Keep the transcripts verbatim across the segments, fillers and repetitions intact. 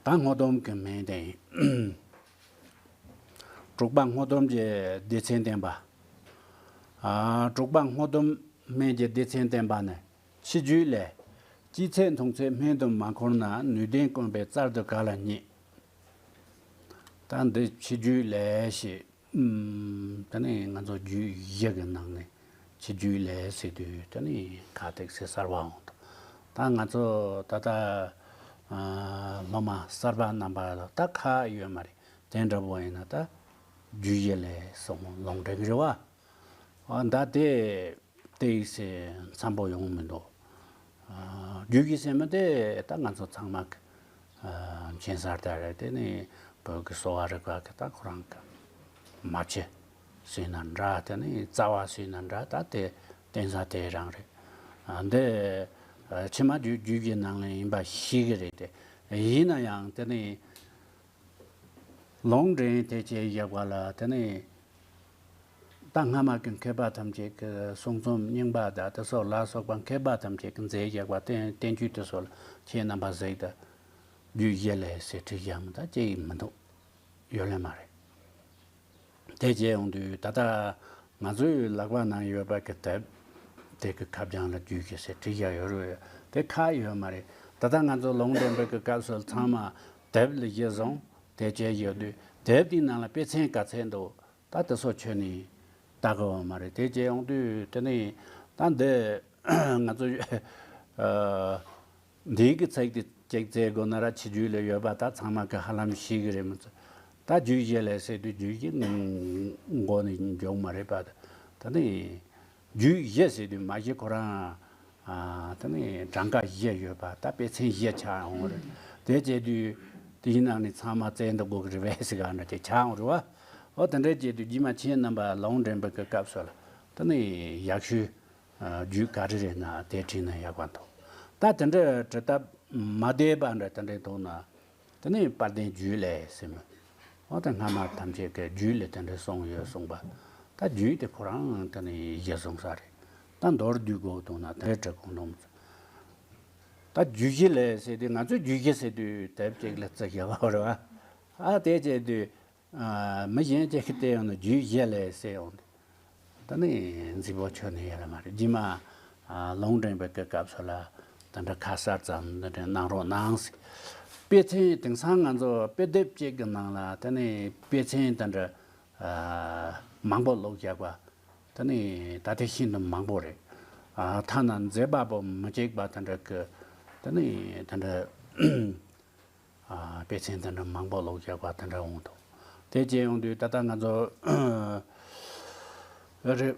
ད་སྔོ་སྡོམ་གྱི་སྨན་དེ་ཡིན། དྲུག་པ་སྔོ་སྡོམ་གྱི་སྡེ་ཚན་བསྟན་པ། ཨ། དྲུག་པ་སྔོ་སྡོམ་སྨན་གྱི་སྡེ་ཚན་བསྟན་པ་ནི་ཕྱི་རྒྱུད་ལས། དཀྱིས་ཚད་མཐོང་ཚད་སྨན་དུ་མ་འཁོར་ན། ནུས་ལྡན་སྐོམ་པས་བཙལ་དུ་ག་ལ་རྙེད། ད་འདི་ཕྱི་རྒྱུད་ལས་ཞེས། ཨུམ། དེ་ནས་ང་ཚོ་རྒྱུད་བཞི་གི་ནང་ནས་ཕྱི་རྒྱུད་ལས་ཟེར་དུས་དེ་ནས་ཁ་ཏིག་ཙེ་གསར་བ་འོང་དོ། ད་ང་ཚོ་ད་ལྟ་ཨ་སློབ་མ་གསར་པ་རྣམ་པ་ལ་ད་ཁག་ཡོད་མ་རེད། དེ་འདྲ་པོ་ཡིན་ན་ད་རྒྱུད་བཞི་ལས་སོང་ལུང་འདྲེན་གྱི་རེད་བ། ཨ། ད་དེ་དེ་ཡིག་སེ་འཚམ་པོ་ཡོང་མི་འདུག་ཨ། རྒྱུད་བཞི་ཟེར་མི་དེ་ད་ང་ཚོ་ཚང་མ་གི་ཨ་མཁྱེན་གསལ་ལྟར་རེད། དེ་ནི་བོད་ཀྱི་གསོ་བ་རིག་པ་གི་ད་ཁོ་རང་གི་མ་ཕྱི་ཟེར་ན་འདྲ། དེ་ནི་རྩ་བ་ཟེར་ན་འདྲ། ད་དེ་བསྟན་ས་དེ་རང་རེད། ཨ། འདི་ཨ་ཕྱི་མ་རྒྱུད་རྒྱུད་བཞི་ནང་ལ་ཡིན་པ་ཤེས་གི་རེད། དེ་ཡིན་ན་ཡང་དེ་ནི། ལུང་འདྲེན་དེ་བྱས་བཞག་པ་ལ་དེ་ནི། ད་སྔ་མ་གི་མཁས་པ་ཐམས་ཅད་ཀྱི་གསུང་རྩོམ་རྙིང་པ་དང་དེ་སོགས་ལ་སོགས་པ་མཁས་པ་ཐམས་ཅད་ཀྱིས་མཛད་བཞག་པ་བསྟན་བསྟན་བཅོས་དེ་སོགས་ལ་ཁྱེད་རྣམ་པ་གཟིགས་དང་། རྒྱུད་བཞི་ལས་ཟེར་བྲིས་བཞག་མི་ད་ཅི་ཡིན་མི་འདུག་ཡོད་ལེ་མ་རེད། དེ་བྱས་ཡོང་དུས་ད་ལྟ་ང་ཚོའི་ལག་པ་ནང་ཡོད་པ་གི་དེབ་དེ་གི་ཁ་བྱང་ལ་རྒྱུད་བཞི་ཟེར་བྲིས་བཞག་ཡོད་རེད། དེ་ཁག་ཡོད་མ་རེད། ད་ལྟ་ང་ཚོ་ལུང་འདྲེན་པའི་གི་སྐབས་སུ་ཚང་མ་དེབ་ལ་གཞི་བཟུང་དེ་བྱས་ཡོད་དུས་དེབ་དེའི་ནང་ལ་དཔེ་ཚན་ག་ཚད་འདུག་ད་དེ་ཚོ་ཁྱོན་ནས་ལྟ་དགོས་པ་མ་རེད། དེ་བྱས་ཡོང་དུས་དེ་ནས་ད་འདི་ང་ཚོ་ཨ། འདིའི་གི་ཚིག་དེ་གཅིག་བཙལ་དགོས་ན་ར་ཕྱི་རྒྱུད་ལ་ཡོད་པ་ད་ཚང་མ་གི་ཧ་ལམ་ཤེས་གི་རེད་མི་ཚོ། ད་རྒྱུད་བཞི་ལས་ཟེར་དུས་རྒྱུད་བཞི་མགོ་ནས་འཇོག་མ་རེད་པ། ད་ནི་རྒྱུད་བཞི་ཟེར་དུས་མ་གཞི་ཁོ་རང་ཨ་ད་ནི་གྲངས་ཀ་བཞི་ཡོད་པ་ད་དཔེ་ཚན་བཞི་ཆགས་ཡོང་རེད། དེ་བྱས་དུས་དེའི་ནང་ནས་ཚང་མ་བཙལ་འདུག་དགོས་གི་རེད་པས་ཟེར་ག་འདྲ་དེ་ཆགས་ཡོང་རེད་བ། འོ་དེ་འདྲ་བྱས་དུས་རྗེས་མ་ཁྱེད་རྣམ་པ་ལུང་འདྲེན་པའི་གི་སྐབས་སུ་ལ་ད་ནི་ཡག་ཤོས། རྒྱུད་ག་རེ་རེད་ན་དེ་བྲིས་ན་ཡག་པ་འདུག་ད་དེ་འདྲ་བྲི་ཐབས་མ་བདེ་བ་འདྲ་དེ་འདྲ་འདུག་ན། དེ་ནི་དཔལ་ལྡན་རྒྱུད་ལས་ཟེར་མོད། འོ་ད་སྔ་མ་ཐམས་ཅད་ཀྱི་རྒྱུད་ལས་དེ་འདྲ་གསུངས་ཡོད་གསུངས་པ། ད་རྒྱུད་དེ་ཁོ་རང་དེ་ནི་གཞི་བཟུང་ས་རེད། ད་མདོར་བསྡུས་དགོས་འདུག་ན་དེ་འདྲ་བྲི་དགོས་འདུག་ད་རྒྱུད་བཞི་ལས་ཟེར་དུས་ང་ཚོས་རྒྱུད་བཞི་ཟེར་དུས་དེབ་ཅིག་ལ་བརྩི་བཞག་པ་རེད་བ། ཨ་དེ་བྱས་དུས། ཨ། མི་གཞན་གྱིས་ཤི་བལྟས་ཡོང་ན་རྒྱུད་བཞི་ལས་ཟེར་ཡོང་དུས། ད་ནི་མཛེས་པོ་ཁྱོན་ནས་ཡོད་ལ་མ་རེད། རྗེས་མ་ཨ་ལུང་འདྲེན་པའི་གི་སྐབས་སུ་ལ་ད་འདྲ་ཁ་གསལ་ཙམ་འདི་འདྲ་གནང་རོགས་གནང་ཟེར། དཔེ་ཚན་དེང་སང་ང་ཚོ་དཔེ་དེབ་ཅིག་གི་ནང་ལ་ད་ནི་དཔེ་ཚན་ད་འདྲ་ཨ་མང་པོ་བླུགས་བཞག་པ། ད་ནི་ད་ལྟ་ཤིན་ཏུ་མང་པོ་རེད། ཨ་ཐ་ན་མཛེས་པ་པོ་མི་གཅིག་པ་ད་འདྲ་གི་ད་ནི་ད་འདྲ། ཨ་དཔེ་ཚན་དེ་འདྲ་མང་པོ་ཀློག་རྒྱག་པ་དེ་འདྲ་འོང་འདུག་དེ་བྱས་ཡོང་དུས་ད་ལྟ་ང་ཚོ་རེད།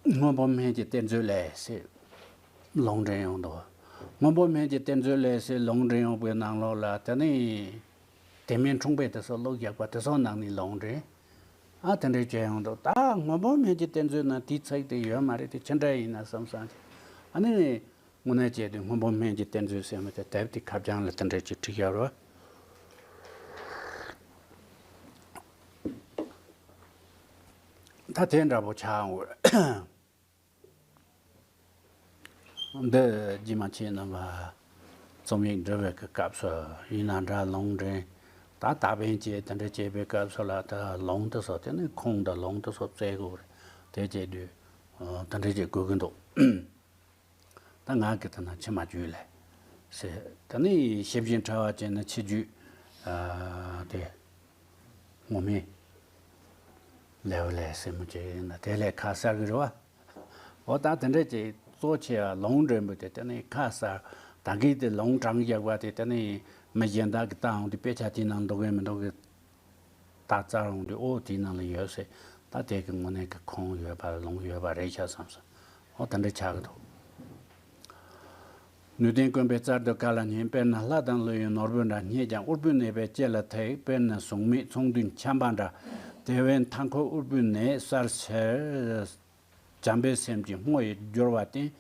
སྔོན་པོ་སྨན་གྱི་གཏེར་མཛོད་ལས་ཟེར་ལུང་འདྲེན་ཡོང་འདུག་སྔོན་པོ་སྨན་གྱི་གཏེར་མཛོད་ལས་ཟེར་ལུང་འདྲེན་ཡོང་པའི་ནང་ལོགས་ལ་དེ་ནི་དེ་མིན་འཁྲུངས་པའི་དེ་ཚོ་ཀློག་རྒྱག་པ་དེ་ཚོ་ནང་ནས་ལུང་འདྲེན། ཨ་དེ་འདྲའི་བྱས་ཡོང་འདུག་ད་སྔོན་པོ་སྨན་གྱི་གཏེར་མཛོད་ན་དེའི་ཚིག་དེ་ཡོད་མ་རེད། དེ་ཅི་འདྲ་ཡིན་ན་བསམ་བསམ་བྱས། ཨ་ནི་དངོས་གནས་བྱས་དུས་སྔོན་པོ་སྨན་གྱི་གཏེར་མཛོད་ཟེར་མི་དེ་དེབ་དེ་ཁ་བྱང་ལ་དེ་འདྲ་ཅིག་བྲིས་ཡོད་རེད་བ། ད་དེ་འདྲ་པོ་ཆགས་འོང་། འདི་རྗེས་མ་ཁྱེད་རྣམ་པ་རྩོམ་ཡིག་འབྲི་བའི་གི་སྐབས་སུ་ཡིན་ན་འདྲ། ལུང་འདྲེན་ད་ད་ཕན་བྱས་དེ་འདྲ་བྱས་པའི་སྐབས་སུ་ལ་ད་ལུང་དེ་ཚོ་དེ་ནི་ཁུངས་དང་ལུང་དེ་ཚོ་བཙལ་དགོས་རེད། དེ་བྱས་དུས་དེ་འདྲ་བྱེད་དགོས་ཀྱི་འདུག་ད་ང་གི་ད་ན་ཕྱི་མ་རྒྱུད་ལས་ཟེར། ད་ནི་ཞིབ་ཅིང་ཕྲ་བ་བྱས་ན་ཕྱི་རྒྱུད་ཨ་དེ། ངོ་མས་ལེའུ་ལས་ཟེར་མོ་ཅིག་ཡིན་ན་དེ་ལས་ཁ་གསལ་གི་རེད་བ། འོ་ད་དེ་འདྲ་ཅིག་གཙོ་ཆེ་བ་ལུང་འདྲེན་པོ་དེ་དེ་ནི་ཁ་གསལ། ད་གིན་དེ་ལུང་དྲངས་བཞག་པ་དེ་དེ་ནི་མི་གཞན་དག་གི་ལྟ་འོང་དུས་དཔེ་ཆ་དེའི་ནང་འདུག་གི་མི་འདུག་གི་ད་བཙལ་འོང་དུས་ཨོ་དེའི་ནང་ལ་ཡོད་ཟེར། ད་དེ་གི་དངོས་གནས་ཀྱི་ཁུངས་ཡོད་པ་ལུང་ཡོད་པ་རེད་ཤག་བསམ་སོང་། འོ་དེ་འདྲ་ཆགས་ཀྱི་འདུག་ནུས་ལྡན་སྐོམ་པས་བཙལ་དུ་ག་ལ་རྙེད། དཔེར་ན་ལྷ་དང་ཀླུ་ཡི་ནོར་བུ་འདྲ། རྙེད་ཀྱང་འུར་བུས་མནན་པས་ཅི་ལ་ཐེག། དཔེར་ན་གཟུགས་མེད་ཚོང་འདུས་འཁྱམས་པ་འདྲ། དེ་བས་མཐའ་འཁོབ་འུར་བུའི་ནད་གསལ་ཕྱིར། བྱམས་པའི་སེམས་ཀྱིས་བསྔོ་ཡི་སྦྱོར་བ་བསྟེན།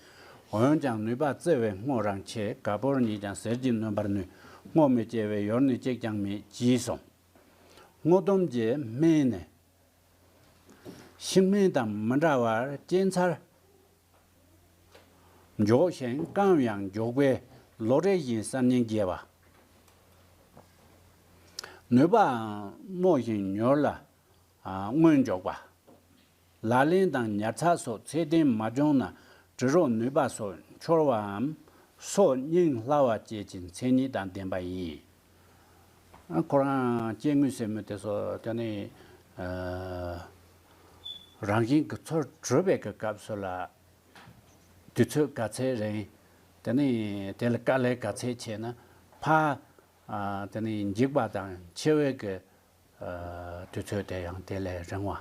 འོན་ཀྱང་ནུས་པ་བརྩེ་བས་བསྔོ་རང་ཆེ། ག་པར་རྙེད་ཀྱང་ཟེར་གྱིས་ནོན་པར་ནུས། བསྔོ་མི་སྐྱེ་བས་ཡུལ་ནི་གཅིག་ཀྱང་མེད། ཅེས་གསུངས། སྔོ་སྡོམ་གྱི་སྨན་ནི། ཤིང་སྨན་དང་མི་འདྲ་བར་སྐྱེ་འཚར། འཇོག་ཞིང་བསྐམས་ཡང་འཇོག་པའི་ལོ་རེ་བཞིན་གསར་རྙིང་རྒྱས་པ། ནུས་པའང་རྣོ་ཞིང་མྱུར་ལ་སྔོན་འཇོག་པ། ལག་ལེན་དང་ཉར་ཚགས་སོགས་ཚད་ལྡན་མ་བྱུང་ན་དྲི་རོ་ནུས་པ་སོགས་འཆོར་བའམ་སྲོག་སྙིང་སླ་བ་བཅས་ཀྱི་མཚན་ཉིད་དང་ལྡན་པ་ཡིན། ཁོ་རང་སྐྱེ་དངོས་ཟེར་མི་དེ་ཚོ་དེ་ནི་རང་བཞིན་གྱི་ཚུར་གྲུབ་པའི་གི་སྐབས་སུ་ལ། དུས་ཚོད་ག་ཚད་རིང་། དེ་ནས་དེ་ལ་དཀའ་ལས་ག་ཚད་ཆེ་ན་ཕར། ཨ། དེ་ནས་འཇིག་པ་དང་འཆི་བའི་གི། ཨ། དུས་ཚོད་དེ་ཡང་དེ་ལས་རིང་བ།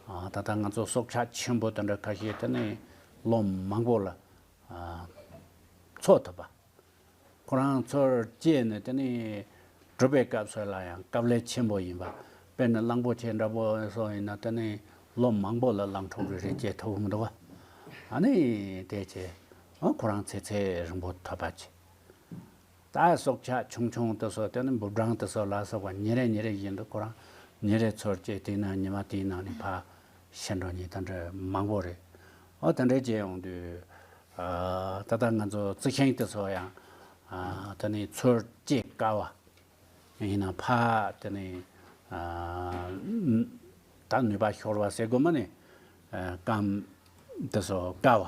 ཨ། ད་ལྟ་ང་ཚོ་སྲོག་ཆགས་ཆེན་པོ་དེ་འདྲ་ཁ་ཤས་དེ་ནས་ལོ་མང་པོ་ལ། ཨ། འཚོ་ཐུབ་པ། ཁོ་རང་ཚུར་སྐྱེས་ནས་དེ་ནས་གྲུབ་པའི་སྐབས་སུ་ལ་ཡང་སྐབས་ལས་ཆེན་པོ་ཡིན་པ། དཔེར་ན་གླང་པོ་ཆེ་འདྲ་པོ་སོགས་ཡིན་ན་དེ་ནས་ལོ་མང་པོ་ལ་གླང་ཕྲུག་རེ་རེ་སྐྱེ་ཐུབ་མི་འདུག་བ། ཨ་ནི་དེ་བྱས། ཨ། ཁོ་རང་ཚེ་ཚད་རིང་པོ་ཐོབ་པ་བྱས། ད་སྲོག་ཆགས་ཆུང་ཆུང་དེ་ཚོ་དེ་ནི་འབུ་སྦྲང་དེ་ཚོ་ལ་སོགས་པ་ཉིན་རེ་ཉིན་རེ་བཞིན་དུ་ཁོ་རང་ཉིན་རེ་ཚུར་སྐྱེས། དེ་ན་ཉི་མ་དེའི་ནང་ནས་ཕར་ཤི་འགྲོ་མཁན་དེ་འདྲ་མང་པོ་རེད། ཨོ། དེ་འདྲ་བྱས་ཡོང་དུས། ཨ། ད་ལྟ་ང་ཚོ་རྩི་ཤིང་དེ་ཚོ་ཡང་། ཨ། དེ་ནི་ཚུར་སྐྱེས་དཀའ་བ། ཡིན་ན་ཕར་དེ་ནི། ཨ། ད་ནུས་པ་ཤོར་བ་ཟེར་དགོས་མ་ནི། ཨ། སྐམ་དེ་ཚོ་དཀའ་བ།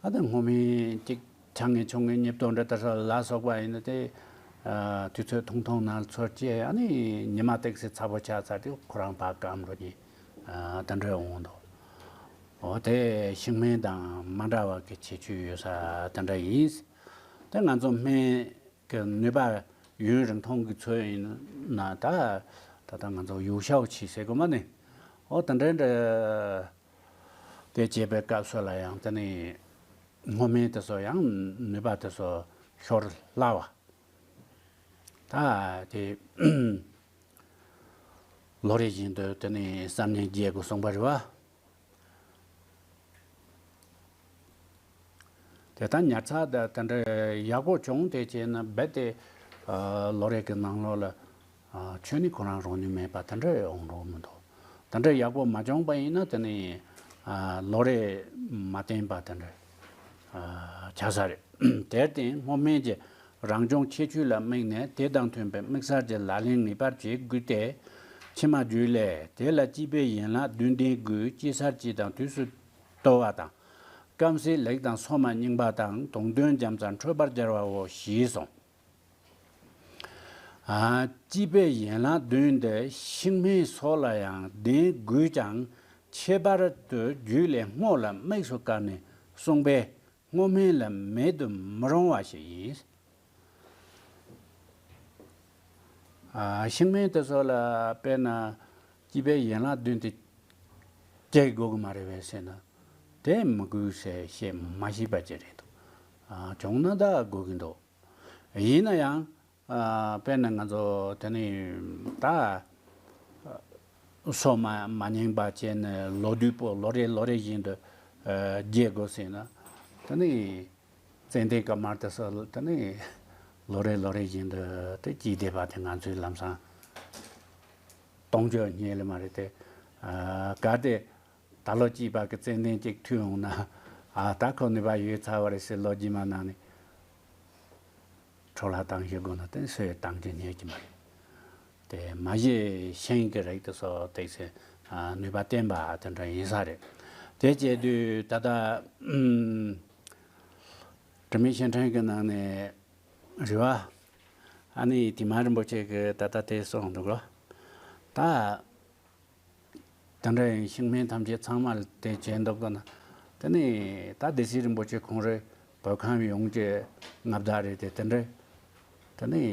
ཨ། ད་སྔོ་སྨན་གཅིག་ཆག་ངེས་ཆུང་ངེས་ཉིས་སྟོང་འདྲ་ལྟར་ལ་སོགས་པ་ཡིན་ན་དེ། ཨ། དུས་ཚོད་ཐུང་ཐུང་ནང་ཚུར་སྐྱེས། ཨ་ནི་ཉི་མ་ཏོག་ཙམ་ཚ་པོ་ཆགས་ཚར་དུས་ཁོ་རང་ཕར་སྐམ་འགྲོ་གི། ཨ། དེ་འདྲ་འོང་འདུག། འོ། དེ་ཤིང་སྨན་དང་མ་འདྲ་བ་གི་ཁྱད་ཆོས་ཡོད་ས་དེ་འདྲ་ཡིན། དེ་ང་ཚོ་སྨན་གི་ནུས་པ་ཡུན་རིང་ཐུང་གི་ཚོད་ཡིན་ན། ད་ད་ལྟ་ང་ཚོ་有效期ཟེར་དགོས་མ་ནི། འོ། དེ་འདྲ་འདྲ། དེ་བྱེད་པའི་སྐབས་སུ་ལ་ཡང་དེ་ནི་སྔོ་སྨན་དེ་ཚོ་ཡང་ནུས་པ་དེ་ཚོ་ཤོར་སླ་བ། ད་དེ་ལོ་རེ་བཞིན་དུ་དེ་ནི་གསར་རྙིང་རྒྱས་དགོས་གསུངས་པ་རེད་བ། དེ་ལྟར་ཉར་ཚགས་དང་དེ་འདྲ་ཡག་པོ་བྱུང་སྟེ་བྱས་ན་རྦད་དེ། ཨ། ལོ་རེ་གི་ནང་ལོགས་ལ། ཨ། ཁྱོན་ནས་ཁོ་རང་རང་ནུས་མེད་པ་དེ་འདྲ་ཡོང་འགྲོ་མི་འདུག། དེ་འདྲ་ཡག་པོ་མ་བྱུང་པ་ཡིན་ན་དེ་ནི། ཨ། ལོ་རེ་མ་བརྟན་པ་དེ་འདྲ། ཨ། ཆགས་ས་རེད། དེར་བརྟེན་སྔོ་སྨན་གྱི་རང་བྱུང་ཁྱད་ཆོས་ལ་དམིགས་ནས་དེ་དང་མཐུན་པའི་དམིགས་བསལ་གྱི་ལག་ལེན་ངེས་པར་བྱེད་དགོས་ཏེ། ཕྱི་མ་རྒྱུད་ལས་དེ་ལ་སྐྱེས་པའི་ཡན་ལག་བདུན་ལྡན་དགོས། སྐྱེ་སར་སྐྱེས་དང་དུས་སུ་བརྟོལ་བ་དང་། སྐམ་སའི་ལེགས་དང་སོ་མ་རྙིང་པ་དང་དུང་ལྡན་རྒྱུ་མཚན་འཕྲོད་པར་སྦྱར་བའོ་ཞེས་གསུངས། ཨ། སྐྱེས་པའི་ཡན་ལག་བདུན་འདི་ཤིང་སྨན་སོགས་ལ་ཡང་ལྡན་དགོས་ཀྱང་། ཁྱད་པར་དུ་རྒྱུད་ལས་སྔོ་ལ་དམིགས་སུ་བཀར་ནས་གསུངས་པས་སྔོ་སྨན་ལ་མེད་དུ་མི་རུང་བ་ཞིག་ཡིན། ཨ། ཤིང་སྨན་དེ་ཚོ་ལ་དཔེར་ན་སྐྱེས་པའི་ཡན་ལག་བདུན་དེ་སྐྱེ་དགོས་ཀྱི་མ་རེད་པས་ཟེར་ན། དེ་མི་དགོས་ཟེར་བཤད་མ་ཤེས་པ་ཅིག་རེད་འདུག། ཨ། བྱུང་ན་ད་དགོས་ཀྱི་འདུག། ཡིན་ན་ཡང་། ཨ། དཔེར་ན་ང་ཚོ་དེ་ནི་ད་སོ་མ་མ་རྙིང་པ་བྱས་ནས་ལོ་དུས་པོ་ལོ་རེ་ལོ་རེ་བཞིན་དུ། ཨ། རྒྱས་དགོས་ཟེར་ན། དེ་ནི་ཙན་དན་དཀར་དམར་དེ་ཚོ་དེ་ནི་ལོ་རེ་ལོ་རེ་བཞིན་དུ་དེ་སྐྱེས་བསྡད་པ་དེ་ང་ཚོའི་ལམ་སང་སྟོང་བརྗོད་རྙེད་ལེ་མ་རེད་དེ། ཨ། གལ་ཏེ་ད་ལོ་སྐྱེས་པ་གི་ཙན་དན་གཅིག་ཐུག་འོང་ན། ཨ། ད་ཁོ་ནུས་པ་ཡོད་ཚར་བ་རེད་ཟེར་ལོ་རྗེས་མ་ནང་ནས་འཕྲོ་བརླག་བཏང་ཞིག་དགོས་ན་དེ་སུས་བཏང་རྒྱུ་རྙེད་ཀྱི་མ་རེད། དེ་མ་གཞི་ཤིང་གི་རིགས་དེ་ཚོ་ཏོག་ཙམ། ཨ། ནུས་པ་བརྟན་པ་དེ་འདྲ་ཡིན་ས་རེད། དེ་བྱས་དུས་ད་ལྟ། ཨུམ། དྲི་མེད་བཤེས་སྤྲིང་གི་ནང་ནས་རེད་བ། ཨ་ནི་དེ་མ་རིན་པོ་ཆེ་གི་ད་ལྟ་དེ་གསུངས་འདུག་ལ། ད་དེ་འདྲ་ཡིན། ཤིང་སྨན་ཐམས་ཅད་ཚང་མ་ལ་དེ་བྱས་འདུག་གི་ན། དེ་ནི་ད་སྡེ་སྲིད་རིན་པོ་ཆེ་ཁོང་རེ་བོད་ཁམས་ཡོངས་ཀྱི་མངའ་བདག་རེད་དེ། དེ་འདྲ་དེ་ནི་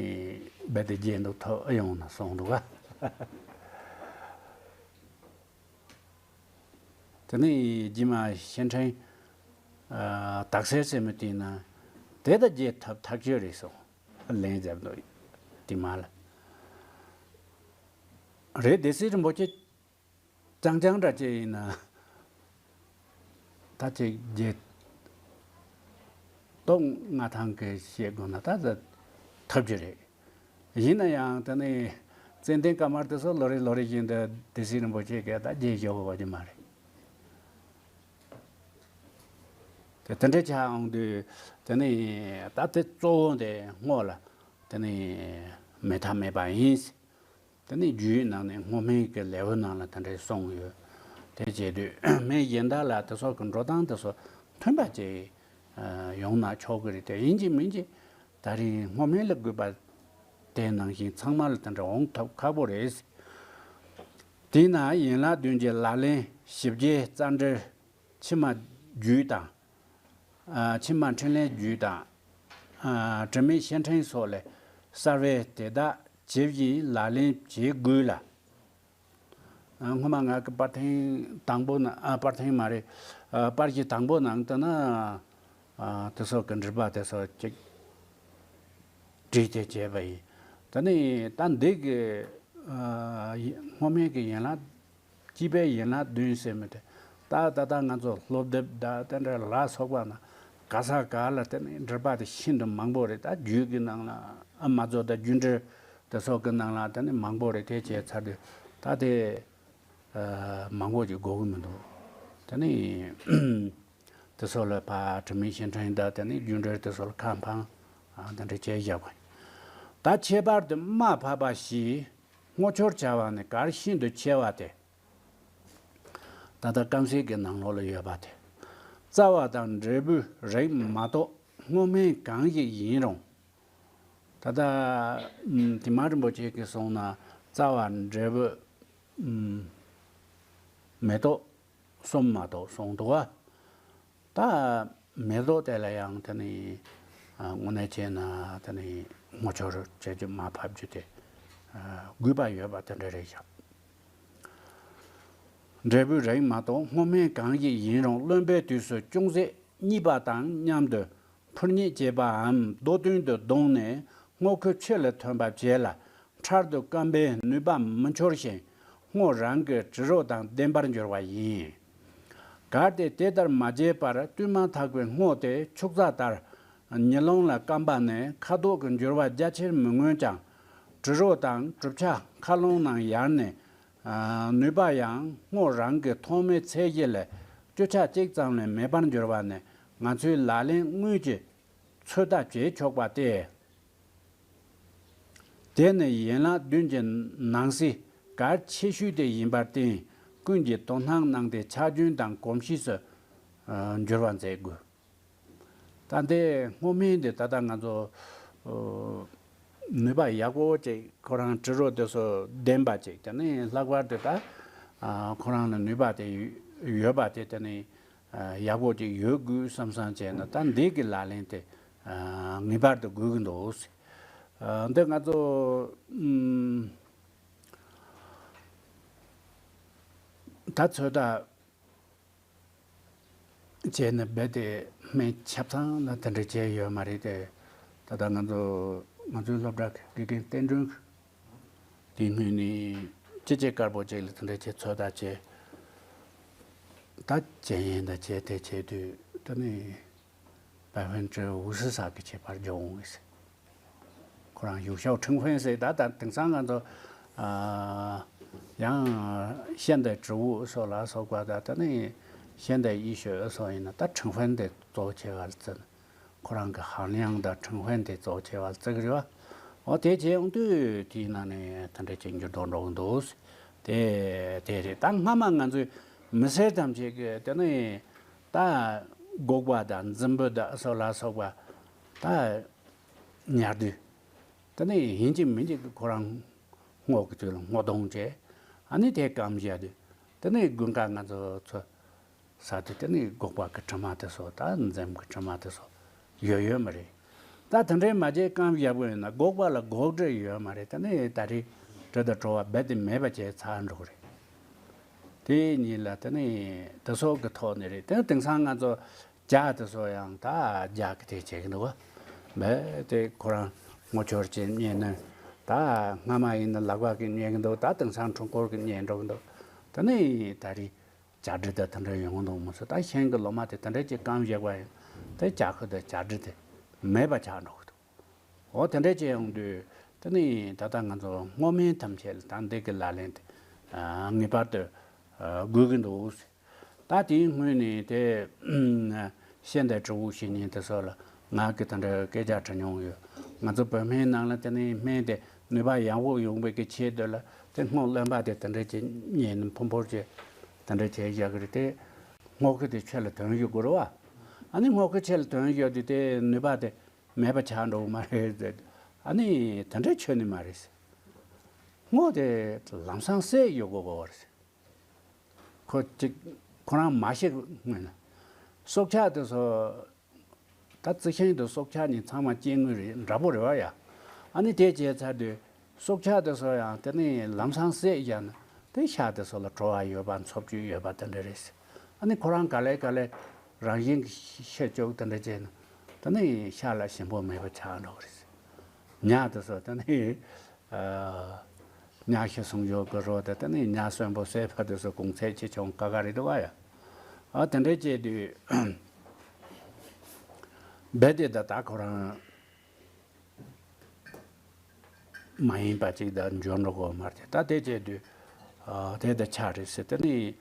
རྦད་དེ་རྒྱས་འདུག་ཐུབ་ཨེ་ཡོང་ན་གསུངས་འདུག་ག། དེ་ནས་རྗེས་མ་བཤེས་སྤྲིང་། ཨ། སྟག་སེར་ཟེར་མི་དེ་ན་དེ་ད་རྒྱས་ཐབས་ཐག་ཆོད་རེད་གསུངས། ལན་བརྒྱབ་འདུག། དེ་མ་ལ་རེད། སྡེ་སྲིད་རིན་པོ་ཆེ་རྐྱང་རྐྱང་འདྲ་ཅིག་ཡིན་ན་ད་ཅིག་རྒྱས་ཏོག་མངའ་ཐང་གི་བཤད་དགོས་ན་ད་ད་ཐབས་ཀྱི་རེད། ཡིན་ན་ཡང་དེ་ནས་ཙན་དན་དཀར་དམར་དེ་ཚོ་ལོ་རེ་ལོ་རེ་བཞིན་དུ་སྡེ་སྲིད་རིན་པོ་ཆེ་གིས་ད་རྒྱས་ཞུ་དགོས་པ་ཅིག་མ་རེད། དེ་འདྲ་ཆགས་འོང་དུས་དེ་ནི་ད་དེ་གཙོ་བོ་དེ་སྔོ་ལ་དེ་ནི་མེད་ཐབས་མེད་པ་ཡིན། དེ་ནི་རྒྱུད་ནང་ནས་སྔོ་སྨན་གྱི་ལེའུ་ནང་ལ་དེ་འདྲ་གསུངས་ཡོད། དེ་བྱས་དུས་སྨན་གཞན་དག་ལ་དེ་སོགས་ཀྱི་འགྲོ་སྟངས་དེ་ཚོ་མཐུན་པ་ཅིག་ཡོང་ན་ཆོག་གི་རེད། དེ་ཡིན་གཅིག་མིན་གཅིག་ད་རིང་སྔོ་སྨན་ལ་དགོས་པ་དེ་ནང་བཞིན་ཚང་མ་ལ་དེ་འདྲ་འོང་ཐབས་ཁག་པོ་རེད། དེས་ན་ཡན་ལག་བདུན་གྱི་ལག་ལེན་ཞིབ་རྒྱས་རྩ་འགྲེལ་ཕྱི་མ་རྒྱུད་དང་། ཨ། ཕྱི་མ་འཕྲིན་ལས་རྒྱུད་དང་། ཨ། དྲི་མེད་བཤེས་འཕྲིན་སོགས་ལས་གསལ་བས་དེ་དག་ཇི་བཞིན་ལག་ལེན་བྱེད་དགོས་ལ། ཨ། སྔོན་མ་ང་གི་པར་ཐེངས་དང་པོ་ན། ཨ། པར་ཐེངས་མ་རེད། ཨ། པར་གཞི་དང་པོ་ནང་དུ་ན། ཨ། དེ་སོགས་ཀྱི་འགྲེལ་པ་དེ་སོགས་ཅིག་བྲིས་ཏེ་བྱས་པ་ཡིན། ད་ནི་ད་འདི་གི། ཨ། སྔོ་སྨན་གྱི་ཡན་ལག་སྤྱི་པའི་ཡན་ལག་བདུན་ཟེར་མི་དེ། ད་ད་ལྟ་ང་ཚོ་སློབ་དེབ་དང་དེ་འདྲ་ལ་སོགས་པ་ན་ག་ས་ག་ལ་དེ་ནི་འགྲེལ་པ་དེ་ཤིན་ཏུ་མང་པོ་རེད། ད་རྒྱུད་ཀྱི་ནང་ལ། ཨ། མ་རྫོགས་ད་རྒྱུད་འགྲེལ་དེ་སོགས་ཀྱི་ནང་ལ་དེ་ནི་མང་པོ་རེད། དེ་བྱས་ཚར་དུས་ད་དེ་ཨ། མང་པོ་ཅིག་དགོས་ཀྱི་མི་འདུག་དེ་ནི་དེ་སོགས་ལ་ཕར་དྲི་མེད་བཤེས་འཕྲིན་དང་དེ་ནི་རྒྱུད་འགྲེལ་དེ་སོགས་ལ་ཁ་འཕངས། ཨ། དེ་འདྲ་བྱས་བཞག་པ་ཡིན། ད་ཁྱད་པར་དུ་རྨ་ཕབ་པ་བཞིའི་སྔོ་ཆོར་བྱ་བ་ནི་གལ་ཤིན་ཏུ་ཆེ་བ་སྟེ། ད་ལྟ་སྐམ་སའི་གི་ནང་ལོགས་ལ་ཡོད་པ་དེ། རྩ་བ་དང་འབྲས་བུའི་རིགས་མ་གཏོགས་སྔོ་སྨན་གང་ཞིག་ཡིན་རུང་། ད་ལྟ་ཨམ། དེ་མ་རིན་པོ་ཆེ་གིས་གསུངས་ན་རྩ་བ་འབྲས་བུ་ཨམ། མེ་ཏོག་གསུམ་མ་གཏོགས་གསུངས་འདུག་བ། ད་མེ་ཏོག་དེ་ལ་ཡང་དེ་ནི། ཨ། དངོས་གནས་བྱས་ན་དེ་ནི་སྔོ་ཆོར་བྱེད་རྒྱུ་རྨ་ཕབ་རྒྱུ་དེ། ཨ། དགོས་པ་ཡོད་པ་དེ་འདྲ་རེད་ཤག་འབྲས་བུའི་རིགས་མ་གཏོགས་སྔོ་སྨན་གང་ཞིག་ཡིན་རུང་རློན་པའི་དུས་སུ་ཅུང་ཟད་སྙིས་པ་དང་མཉམ་དུ་འཕུར་མཉེད་བྱེད་པའམ་རྡོ་བཏོན་དུ་བརྡུངས་ནས་སྔོ་ཁུ་ཕྱི་ལ་ཐོན་པ་བྱས་ལ། འཕྲལ་དུ་སྐམ་པའི་ནུས་པ་མི་འཆོར་ཞིང་སྔོ་རང་གི་དྲི་རོ་དང་ལྡན་པར་འགྱུར་བ་ཡིན། གལ་ཏེ་དེ་ལྟར་མ་བྱས་པར་བཏུས་མ་ཐག་པའི་སྔོ་དེ་ཕྱུགས་རྫ་ལྟར་ཉི་ལོང་ལ་སྐམ་པ་ནི་ཁ་དོག་གི་འགྱུར་བ་རྒྱ་ཆེར་མི་མངོན་ཀྱང་། དྲི་རོ་དང་གྲུབ་ཆ་མཁའ་རླུང་ནང་ཡལ་ནས། ཨ། ནུས་པ་ཡང་སྔོ་རང་གི་ཐོག་མའི་ཚད་གཞི་ལས་བཅུ་ཆ་གཅིག་ཙམ་ལས་མེད་པར་འགྱུར་བ་ནི་ང་ཚོའི་ལག་ལེན་དངོས་ཀྱིས་ཚོད་ལྟ་བྱེད་ཆོག་པ་སྟེ། དེ་ནི་ཡན་ལག་བདུན་གྱི་ནང་གསེས་གལ་ཆེ་ཤོས་དེ་ཡིན་པར་བརྟེན། ཀུན་གྱིས་དོ་སྣང་གནང་སྟེ་ཆ་རྒྱུས་དང་གོམས་གཤིས་སུ། ཨ། འགྱུར་བ་མཛད་དགོས། ད་ལྟའི་སྔོ་སྨན་འདི་ད་ལྟ་ང་ཚོ། ཨོ། ནུས་པ་ཡག་པོ་ཅིག་ཁོ་རང་དྲི་རོ་དེ་ཚོ་ལྡན་པ་ཅིག་དེ་ནི་ལྷག་པར་དུ་ད། ཨ། ཁོ་རང་ལ་ནུས་པ་དེ་ཡོད་པ་དེ་དེ་ནི། ཨ། ཡག་པོ་ཅིག་ཡོད་དགོས་བསམ་བསམ་བྱས་ན་ད་འདི་གི་ལག་ལེན་དེ། ཨ། ངེས་པར་དུ་དགོས་ཀྱི་འདུག་ཨ། འདི་ང་ཚོ་ཨུམ། ད་ཚོད་ལྟ་བྱས་ནས་རྦད་དེ་སྨན་ཆ་ཚང་ལ་དེ་འདྲ་བྱས་ཡོད་མ་རེད་དེ། ད་ལྟ་ང་ཚོ་ང་ཚོའི་སློབ་གྲྭ་གི་དགེ་རྒན་བསྟན་སྒྲོན་དེའི་སྔོན་ནས་ཅི་བྱེད་དཀར་པོ་ཅིག་ལ་དེ་འདྲ་བྱས་ཚོད་ལྟ་བྱས། ད་བྱས་ཡིན་ད་བྱས་དེ་བྱས་དུས་ད་ནི། 百分之五十 ས་གི་ཁྱད་པར་འཇོག་འོང་གི་ཟེར། ཁོ་རང་有效成分ཟེར་ད་ད་དེང་སང་ང་ཚོ། ཨ། ཡང་现代植物སོགས་ལ་སོགས་པ་ད་ད་ནི་现代医学སོགས་ཡིན་ན་ད་成分དེ་གཙོ་ཆེ་བ་ལ་བརྩི། ཁོ་རང་གི་含量དང་成分དེ་གཙོ་ཆེ་བ་ལ་བརྩི་གི་རེད་བ། འོ་དེ་བྱས་ཡོང་དུས་དེའི་ནང་ནས་དེ་འདྲ་ཅིག་འགྱུར་ལྡོག་འགྲོ་གི་འདུག་དེ་དེ་རེད། ད་སྔ་མ་ང་ཚོས་མི་སེར་ཐམས་ཅད་ཀྱི་དེ་ནི་ད་སྒོག་པ་དང་རྫུན་བུ་དང་སོགས་ལ་སོགས་པ་ད་ཉར་དུས། དེ་ནས་ཡིན་གཅིག་མིན་གཅིག་ཁོ་རང་སྔོ་གི་དུས་ལ་སྔོ་གདོང་བྱས། ཨ་ནི་དེ་སྐམ་བཞག་དུས། དེ་ནས་དགུན་ཁ་ང་ཚོ་ཚོ་ཟ་དུས་དེ་ནས་སྒོག་པ་གི་དྲི་མ་དེ་ཚོ་ད་རྫུན་གི་དྲི་མ་དེ་ཚོ་ཡོད་ཡོད་མ་རེད། ད་དེ་འདྲའི་མ་བྱས་སྐམ་བཞག་པ་ཡིན་ན་སྒོག་པ་ལ་སྒོག་དྲི་ཡོད་མ་རེད། དེ་ནས་ད་རེས་དྲི་དང་བྲོ་བ་རྦད་དེ་མེད་པ་བྱས་ཚར་འགྲོ་གི་རེད། དེ་གཉིས་ལ་དེ་ནས་དེ་སོགས་ཀྱི་ཐོག་ནས་རེད། དེ་དེང་སང་ང་ཚོ་ཇ་དེ་ཚོ་ཡང་ད་ཇ་གི་དེ་བྱེད་ཀྱི་འདུག་བ། རྦད་དེ་ཁོ་རང་སྔོ་ཆོར་བྱས་མཉེད་ནས། ད་སྔ་མ་ཡིན་ན་ལག་པ་གིས་མཉེད་ཀྱི་འདུག་ད་དེང་སང་འཕྲུལ་འཁོར་གྱིས་མཉེད་འགྲོ་གི་འདུག་དེ་ནས་ད་རེས་ཇ་དྲི་དང་དེ་འདྲ་ཡོང་གི་འདུག་མ་གཏོགས་ད་ཤིང་གི་ལོ་མ་དེ་དེ་འདྲ་ཅིག་སྐམ་བཞག་པ་ཡིན་དེ་ཇ་ཁུ་དང་ཇ་དྲི་དེ་མེད་པ་ཆགས་འགྲོ་གི་འདུག་འོ་དེ་འདྲ་ཅིག་ཡོང་དུས་དེ་ནས་ད་ལྟ་ང་ཚོ་སྔོ་སྨན་ཐམས་ཅད་ལ་ད་འདི་གི་ལག་ལེན་དེ་ངེས་པར་དུ་དགོས་ཀྱི་འདུག་ད་དེའི་སྔོན་ནས་དེ་ ཤིང་དང་དྲིལ་བུ་བྱེད་མཁན་དེ་ཚོ་ལ་ང་གིས་དེ་འདྲའི་སྐད་ཆ་དྲི་མྱོང་ཡོད། ང་ཚོ་བོད་སྨན་ནང་ལ་དེ་ནས་སྨན་དེ་ནུས་པ་ཡག་པོ་ཡོང་བའི་གི་ཆེད་དུ་ལ་དེ་སྔོ་རློན་པ་དེ་དེ་འདྲ་ཅིག་མཉེས་ནས་ཕུར་ཕུར་ཅིག་དེ་འདྲ་བྱས་བཞག་གི་རེད་དེ། སྔོ་ཁུ་དེ་ཆུ་ལ་དོན་ཡོད་དགོས་རེད་བ། ཨ་ནི་སྔོ་ཁུ་ཆུ་ལ་དོན་ཡོད་དུས་དེ་ནུས་པ་དེ་མེད་པ་ཆགས་འགྲོ་གི་མ་རེད་ཟེར། ཨ་ནི་དེ་འདྲ་ཆོ་ནི་མ་རེད་ཟེར། སྔོ་དེ་ལམ་སང་བསྲེགས་ཡོད་དགོས་གོ་བ་རེད་ཟེར། ཁོ་གཅིག་ཁོ་རང་མ་ཤི་སྔོན་ན། སྲོག་ཆགས་དེ་ཚོ། ད་རྩི་ཤིང་དང་སྲོག་ཆགས་གཉིས་ཚང་མ་སྐྱེ་དངོས་རེད། འདྲ་པོ་རེད་བ་ཡ། ཨ་ནི་དེ་བྱས་ཚར་དུས་སྲོག་ཆགས་དེ་ཚོ་ཡང་དེ་ནས་ལམ་སང་བསྲེགས་བཞག་ན་དེ་ཤ་དེ་ཚོ་ལ་བྲོ་བ་ཡོད་པ་འཚོ་བཅུད་ཡོད་པ་དེ་འདྲ་རེད། ཨ་ནི་ཁོ་རང་ག་ལེ་ག་ལེ་རང་བཞིན་གྱི་ཤ་བཅུག་དེ་འདྲ་བྱས་ན་དེ་ནས་ཤ་ལ་ཞིམ་པོ་མེད་པ་ཆགས་འགྲོ་གི་རེད། ཉ་དེ་ཚོ་དེ་ནས། ཉ་ཤི་སོང་ཡོད་གི་རོ་དེ་དེ་ནས་ཉ་གསོན་པོ་བསད་པ་དེ་ཚོ་གོང་ཚད་ཆེ་ཆུང་ཁ་ཁ་རེད་འདུག་བ་ཡ། ཨ་དེ་འདྲས་བྱས་དུས་རྦད་དེ་ད་ད་ཁོ་རང་མ་ཡིན་པ་ཅིག་ད་འབྱོར་འགྲོ་གོ་མ་རེད། ད་དེ་བྱས་དུས་ཨ་དེ་ད་ཆ་རེད་ཟེར། དེ་ནས་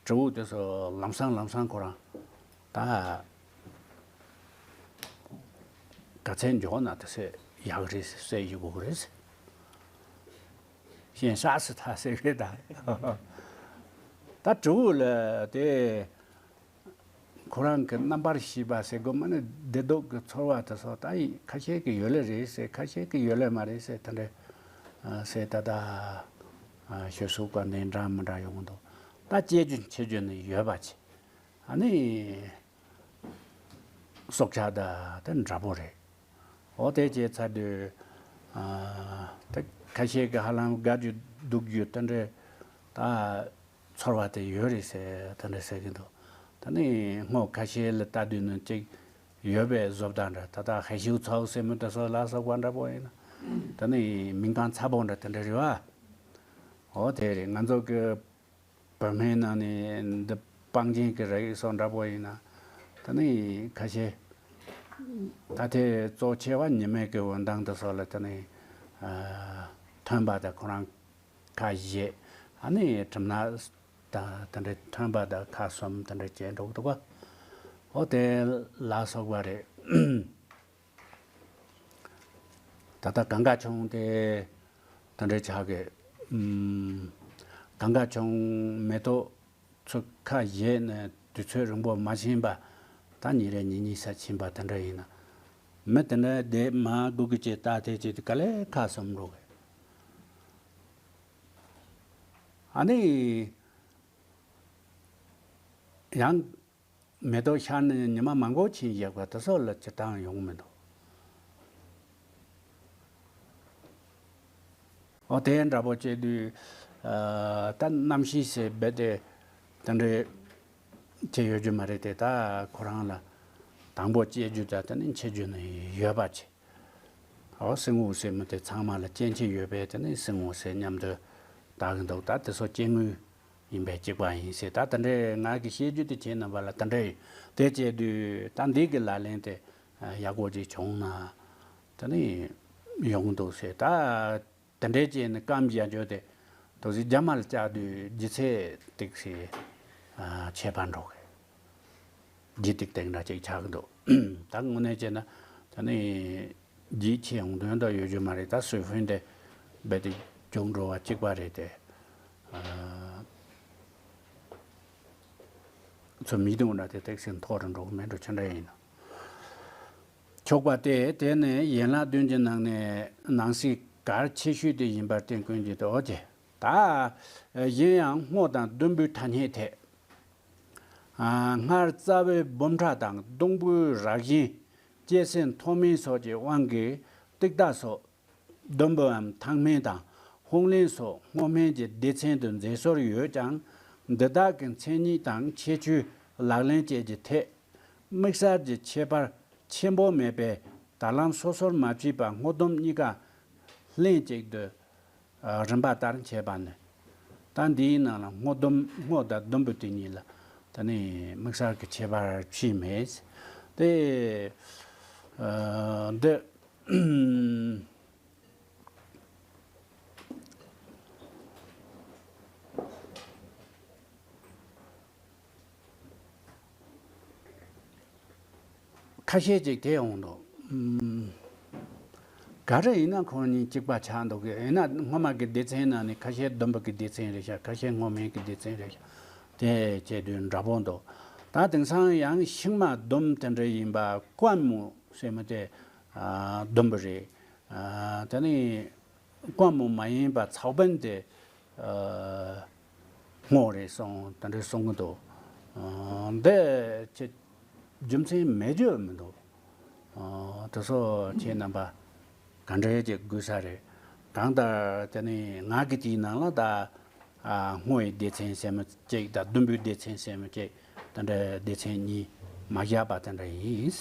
དྲི་བོ་དེ་ཚོ་ལམ་སང་ལམ་སང་ཁོ་རང་ད། ག་ཚད་མགྱོགས་ན་དེ་ཚད་ཡག་རེད་ཟེར་ཡི་གོ་རེད། ཞེན་ཤག་སི་ཐ་ཟེར་གི་ད། ད་དྲི་བོ་ལ་དེ་ཁོ་རང་གི་རྣམ་པར་ཤེས་པ་ཟེར་དགོས་མ་ནི་བདེ་སྡུག་གི་ཚོར་བ་དེ་ཚོ་ད་ཡིན་ཁ་ཤས་ཀྱི་ཡོད་ལེ་རེད་ཟེར། ཁ་ཤས་ཀྱི་ཡོད་ལེ་མ་རེད་ཟེར། དེ་འདྲ་ཟེར། ད་ད་ཞོ་སུག་པ་འདི་འདྲ་མི་འདྲ་ཡོང་གི་འདུག་ད་སྐྱེ་རྒྱུ་འཆི་རྒྱུ་ནི་ཡོད་པ་ཆེ། ཨ་ནི། སྲོག་ཆགས་དང་དེ་འདྲ་པོ་རེད། འོ་དེ་བྱས་ཚར་དུས། ཨ་དེ་ཁ་ཤས་ཀྱིས་ཧ་ལམ་དགའ་རྒྱུ་སྡུག་རྒྱུ་དེ་འདྲའི་ད་ཚོར་བ་དེ་ཡོད་རེད་ཟེར། དེ་འདྲ་ཟེར་གྱི་འདུག་ད་ནི་སྔོ་ཁ་ཤས་ལ་ལྟ་དུས་ནི་ཅིག་ཡོད་པའི་བཟོ་ལྟ་འདྲ། ད་ལྟ་ཧེ་ཤིའུ་ཚའོ་ཟེར་མི་དེ་ཚོ་ལ་སོགས་པ་འདྲ་པོ་ཡིན་ན། ད་ནི་མིང་གང་ཚ་པོ་འདྲ་དེ་འདྲ་རེད་བ། འོ་དེ་རེད། ང་ཚོ་གི་བོད་སྨན་ནང་ནས་འདི་སྤང་རྒྱན་གྱི་རིགས་སོགས་འདྲ་པོ་ཡིན་ན། ད་ནི་ཁ་ཤས་ད་ལྟའི་གཙོ་ཆེ་བ་ཉི་མའི་གི་འོད་མདངས་དེ་སོགས་ལ་ད་ནི་ཨ་ཐོན་པ་དང་ཁོ་རང་ཁ་བཞད། ཨ་ནི་གྲིབ་ནག་དང་དེ་འདྲའི་ཐོན་པ་དང་ཁ་ཟུམ་དེ་འདྲ་བྱས་འགྲོ་གི་འདུག་ག་འོ་དེ་ལ་སོགས་པ་རེད། ད་ལྟ་གངྒཱ་ཆུང་དེ་ད་འདྲའི་ཆགས་ཀྱི། ཨུམ། གངྒཱ་ཆུང་མེ་ཏོག་ཚོ་ཁ་བཞད་ནས་དུས་ཚོད་རིང་པོ་མ་ཕྱིན་པ། ད་ཉིན་རེ་ཉིན་གཉིས་ས་ཕྱིན་པ་དེ་འདྲ་ཡིན་ན། མི་དེ་འདྲ་དེ་མ་སྒུག་གི་ཅེས་ལྟ་དེ་ཅེས་དེ་ག་ལེ་ཁ་ཟུམ་འགྲོ་གི། ཨ་ནི། ཡང་། མེ་ཏོག་ཤར་ནས་ཉི་མ་མང་པོ་ཕྱིན་བཞག་པ་དེ་སོགས་ལ་སྤྱིར་བཏང་ཡོང་མི་འདུག་འོ་དེ་འདྲ་པོ་བྱས་དུས། ཨ་ད་གནམ་གཤིས་ཟེར་རྦད་དེ་དེ་འདྲའི་བྱས་ཡོད་རྒྱུ་མ་རེད་དེ། ད་ཁོ་རང་ལ་དང་པོ་སྐྱེ་རྒྱུ་དང་དེ་ནས་འཆི་རྒྱུ་ནི་ཡོད་པ་བྱས། འོ་སྲིན་འོ་ཟེར་མི་དེ་ཚང་མ་ལ་སྐྱེ་འཆི་ཡོད་པས་དེ་ནས་སྲིན་འོ་ཟེར་མཉམ་དུ་བཏགས་ཀྱི་འདུག་ད་དེ་ཚོ་སྐྱེ་དངོས་ཡིན་པའི་གཅིག་པ་ཡིན་ཟེར། ད་དེ་འདྲའི་ང་གི་བཤད་རྒྱུ་དེ་ཁྱེད་རྣམ་པ་ལ་དེ་འདྲ་ཡིན། དེ་བྱས་དུས་ད་འདི་གི་ལག་ལེན་དེ་ཡག་པོ་ཅིག་བྱུང་ན་དེ་ནི་ཡོང་གི་འདུག་ཟེར། ད་དེ་འདྲའི་བྱས་ནས་སྐམ་བཞག་རྒྱུ་དེ་དུ་ཟིག་རྒྱ་མ་ལ་བཅག་དུས་ལྗིད་ཚད་ཏིག་ཙི་ཆད་པ་འགྲོ་གི། ལྗིད་ཏིག་ཏིག་འདྲ་ཅིག་ཆགས་ཀྱི་འདུག་ད་དངོས་གནས་བྱས་ན་ད་ནི་ལྗིད་ཆེ་འོང་དོན་དག་ཡོད་རྒྱུ་མ་རེད། ད་སུའེ་ཧྥུན་དེ་རྦད་དེ་རྒྱུག་འགྲོ་བ་གཅིག་པ་རེད་དེ། ཨ་ཚོ་མི་དུང་འདྲ་དེ་ཏིག་ཙི་མཐོ་རུ་འགྲོ་གི་མེད་འགྲོ་ཆ་འདྲ་ཡིན་ན། ཆོག་པ་སྟེ། དེ་ནི་ཡན་ལག་བདུན་གྱི་ནང་ནས་ནང་གསེས་གལ་ཆེ་ཤོས་དེ་ཡིན་པར་བསྟན། ཀུན་གྱི་དོ་ཅེ། ད་གཞན་ཡང་སྔོ་དང་ཟླུམ་པོའི་ཐ་སྙད་ཐད། ཨ་སྔར་རྩ་བའི་འབུམ་ཕྲག་དང་སྡོང་པོའི་རགས་ཞེན་སྐྱེད་སྲིད་མཐོ་དམན་སོགས་ཀྱི་དབང་གིས་ཏིག་ཏ་སོགས་ཟླུམ་པོའམ་ཐང་སྨན་དང་ཧོང་ལེན་སོགས་སྔོ་སྨན་གྱི་སྡེ་ཚན་དུ་འཛིན་སྲོལ་ཡོད་ཀྱང་། འདི་དག་གི་མཚན་ཉིད་དང་ཁྱད་ཆོས་ལག་ལེན་བཅས་ཀྱི་ཐད་དམིགས་བསལ་གྱི་ཁྱད་པར་ཆེན་པོ་མེད་པས། ད་ལམ་སོ་སོར་མ་ཕྱེས་པར་སྔོ་ཟླུམ་གཉིས་ཀ་ལྷན་ཅིག་ཏུ་རིམ་པ་ལྟར་འཆད་པ་ནི། ད་འདིའི་ནང་ལ་སྔོ་ཟླུམ་སྔོ་དང་ཟླུམ་པོ་དེ་གཉིས་ལ་ད་ནི་དམིགས་བསལ་གྱི་ཁྱད་པར་ཕྱེ་མེད་དེ། འདི། ཁ་ཤས་ཅིག་དེ་ཡོང་འདུག་ཨུམ། ག་རེ་ཡིན་ན་ཁོང་གཉིས་གཅིག་པ་ཆགས་འདུག་གི། ཡིན་ན་སྔོན་མ་གི་སྡེ་ཚན་ནང་ནས་ཁ་ཤས་བདུན་པ་གི་སྡེ་ཚན་རེད་ཤག་ཁ་ཤས་སྔོན་མའི་གི་སྡེ་ཚན་རེད་ཤག་དེ་བྱས་དུས་འདྲ་པོ་འདུག་ད་དེང་སང་ཡང་ཤིང་མ་བདུན་དེ་འདྲ་ཡིན་པ་ཀོན་མོ་ཟེར་མི་དེ་ཨ་བདུན་པ་རེད། ཨ་དེ་ནས་ཀོན་མོ་མ་ཡིན་པ་ཚའོ་པན་དེ་ཨ་སྔོ་རེད་གསུངས། དེ་འདྲ་གསུང་གི་འདུག་ཨ་འདི་ཅི་རྒྱུ་མཚན་མེད་རྒྱུ་མི་འདུག་ཨ་དེ་ཚོ་ཁྱེད་རྣམ་པ་ག་འདྲ་ཅིག་དགོས་ས་རེད། གང་ལྟར་དེ་ནས་ང་གི་དེའི་ནང་ལ་ད་ཨ་སྔོ་ཡི་སྡེ་ཚན་ཟེར་མི་གཅིག་དང་བདུན་པའི་སྡེ་ཚན་ཟེར་མི་གཅིག་དེ་འདྲ་སྡེ་ཚན་གཉིས་མ་བཞག་པ་དེ་འདྲ་ཡིན།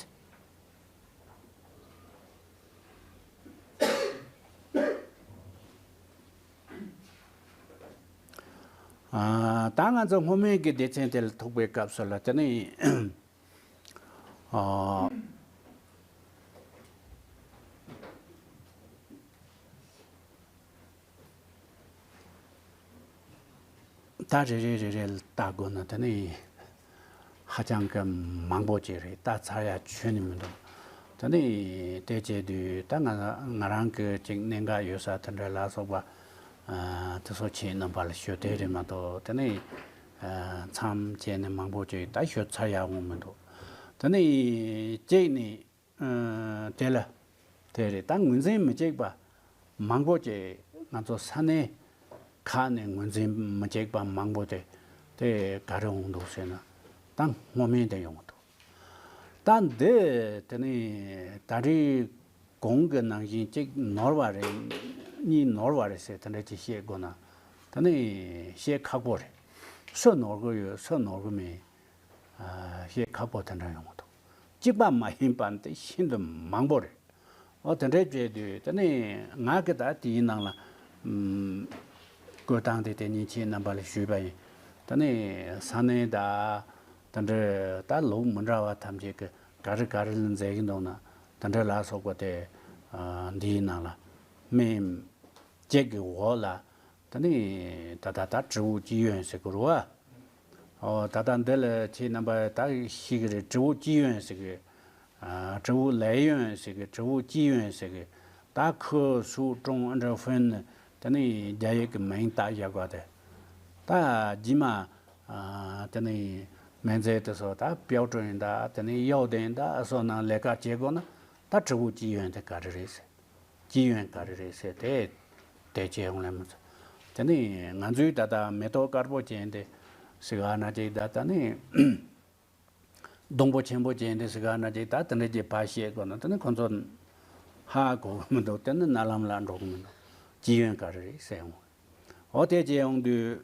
ཨ་ད་ང་ཚོ་སྔོན་མའི་གི་སྡེ་ཚན་དེ་ལ་ཐུག་པའི་སྐབས་སུ་ལ་དེ་ནི་ཨ་ད་རེ་རེ་རེ་རེ་ལ་ལྟ་དགོས་ན་དེ་ནི་ཧ་ཅང་གི་མང་པོ་ཅིག་རེད། ལྟ་ཚར་ཡ་ཆོད་ནི་མི་འདུག་དེ་ནི་དེ་བྱས་དུས་ད་ང་ང་རང་གི་ཅིག་གནད་འགག་ཡོད་ས་དེ་འདྲ་ལ་སོགས་པ་ཨ་དེ་ཚོ་ཁྱེད་རྣམ་པ་ལ་ཞུ་དེ་རེད་མ་གཏོགས་དེ་ནི་ཨ་མཚམས་བཅད་ནས་མང་པོ་ཅིག་ད་ཞུ་ཚར་ཡ་འོང་མི་འདུག་དེ་ནི་གཅིག་ནི། ཨ་དེ་ལ་དེ་རེད། ད་ངོས་འཛིན་མི་བྱེད་པ་མང་པོ་ཅིག་ང་ཚོ་ས་གནས་ཁག་ནས་ངོས་འཛིན་མི་བྱེད་པ་མང་པོ་དེ་དེ་ག་རེ་འོང་འདུག་ཟེར་ན་ད་སྔོ་སྨན་དེ་ཡོང་གི་འདུག་ད་འདི་དེ་ནི་ད་རེས་གོང་གི་ནང་བཞིན་གཅིག་ནོར་བ་རེད། གཉིས་ནོར་བ་རེད་ཟེར་དེ་འདྲ་ཅིག་བཤད་དགོས་ན་དེ་ནི་བཤད་ཁག་པོ་རེད། སུ་ནོར་གི་ཡོད་སུ་ནོར་གི་མེད། ཨ་བཤད་ཁག་པོ་དེ་འདྲ་ཡོང་གི་འདུག་གཅིག་པ་མ་ཡིན་པ་འདི་ཤིན་ཏུ་མང་པོ་རེད། འོ་དེ་འདྲའི་བྱས་དུས་དེ་ནས་ང་གི་ད་དེའི་ནང་ལ་ཨམ་བཀོད་སྟངས་དེ་དེ་ཉིན་ཁྱེད་རྣམ་པ་ལ་ཞུས་པ་ཡིན། དེ་ནས་ས་གནས་ད་དེ་འདྲ་ད་ལུགས་མི་འདྲ་བ་ཐམས་ཅད་ཀྱི་ག་རེ་ག་རེ་ལ་མཛད་ཀྱི་འདུག་ན་དེ་འདྲ་ལ་སོགས་པ་དེ་ཨ་འདིའི་ནང་ལ་སྨན་བཅས་ཀྱི་འོག་ལ། ད་ནི་ད་ལྟ་ད་植物基因ཟེར་གི་རེད་བ། ཨོ་ད་ལྟ་འདི་ལ་ཁྱེད་རྣམ་པ་ད་ཤེས་ཀྱི་རེད། 植物基因ཟེར་གི། ཨ་植物来源ཟེར་གི། 植物基因ཟེར་གི། ད་科属种ཨ་འདྲ་分ནི་ད་ནི་རྒྱ་ཡིག་གི་མིང་བཏགས་བཞག་པ་དེ། ད་རྗེས་མ་ཨ་ད་ནི་སྨན་རྫས་དེ་ཚོ་ད་标准ཡིན་ད་ད་ནི་药店ཡིན་ད་ཨ་སོགས་ནང་ལས་ཀ་བྱེད་དགོས་ན་ད་植物基因དེ་ག་རེ་རེད་ཟེར། 基因ག་རེ་རེད་ཟེར་དེ་དེ་བྱས་ཡོང་ལེ་མི་ཚོ། དེ་ནི་ང་ཚོའི་ད་ལྟ་མེ་ཏོག་དཀར་པོ་ཅན་དེ་ཟེར་ག་ན་ཅིག་ད་ད་ནི་སྡོང་པོ་ཆེན་པོ་ཅན་དེ་ཟེར་ག་ན་ཅིག་ད་དེ་འདྲ་ཅིག་ཕར་བཤད་དགོས་ན་དེ་ནི་ཁོ་ཚོ་ཧ་གོ་གི་མི་འདུག་དེ་ནི་རྣ་ལམ་ལ་འགྲོ་གི་མི་འདུག 基因ག་རེ་རེད་ཟེར་ཡོང་། འོ་དེ་བྱས་ཡོང་དུས་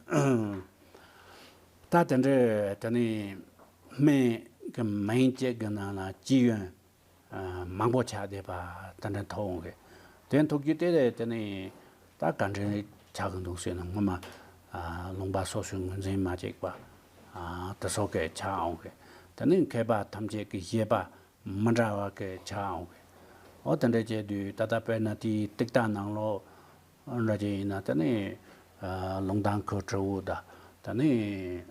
ད་དེ་འདྲ་དེ་ནི་སྨན་གི་མིང་གཅིག་གི་ནང་ལ་基因ཨ་མང་པོ་ཆགས་བསྡད་པ་དེ་འདྲ་མཐོང་གི། དེ་མཐོང་རྒྱུ་དེ་དེ་ནི་ད་ག་འདྲ་ཆགས་ཀྱི་འདུག་ཟེར་ན་སྔོན་མ་ཨ་ལུང་པ་སོ་སོའི་ངོས་འཛིན་མ་བྱས་པ་ཨ་དེ་སོགས་ཀྱི་ཆགས་འོང་གི། དེ་ནི་མཁས་པ་ཐམས་ཅད་ཀྱི་བཞེད་པ་མི་འདྲ་བ་གི་ཆགས་འོང་གི། འོ་དེ་འདྲ་བྱས་དུས་ད་ལྟ་དཔེར་ན་དེའི་ཏིག་ཏ་ནང་ལོགས་འདྲ་ཅིག་ཡིན་ན་དེ་ནི་ཨ་ལུང་ཐང་ཁུལ་植物དང་དེ་ནི་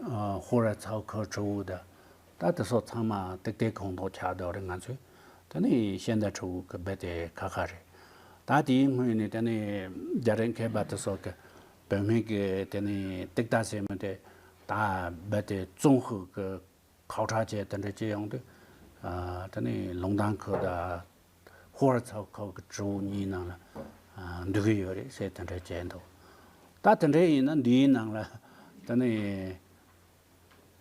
ཨ་ཧོར་ཚའོ་ཁུལ་植物དང་། ད་དེ་སོགས་ཚང་མ་ཏིག་ཏའི་ཁོངས་གཏོགས་ཆགས་བསྡད་རེད་ང་ཚོས། དེ་ནི་ཤེས་ལྡན་ཕྲུ་གུ་གི་རྦད་དེ་ཁ་ཁ་རེད། ད་དེའི་སྔོན་ནས་དེ་ནི་རྒྱ་རིགས་མཁས་པ་དེ་སོགས་ཀྱི་བོད་སྨན་གྱི་དེ་ནི་ཏིག་ཏ་ཟེར་མི་དེ་ད་རྦད་དེ་ཙུང་ཧུ་གི་ཁ་བྲལ་བྱས་དེ་འདྲ་བྱས་ཡོང་དུས་ཨ་དེ་ནི་ལུང་ཐང་ཁུལ་དང་ཧོར་ཚའོ་ཁུལ་གྱི་植物གཉིས་ནང་ལ་ཨ་འདུ་གི་ཡོད་རེད་ཟེར་དེ་འདྲ་བྱས་འདུག་ད་དེ་འདྲ་ཡིན་ན་འདིའི་ནང་ལ་དེ་ནི།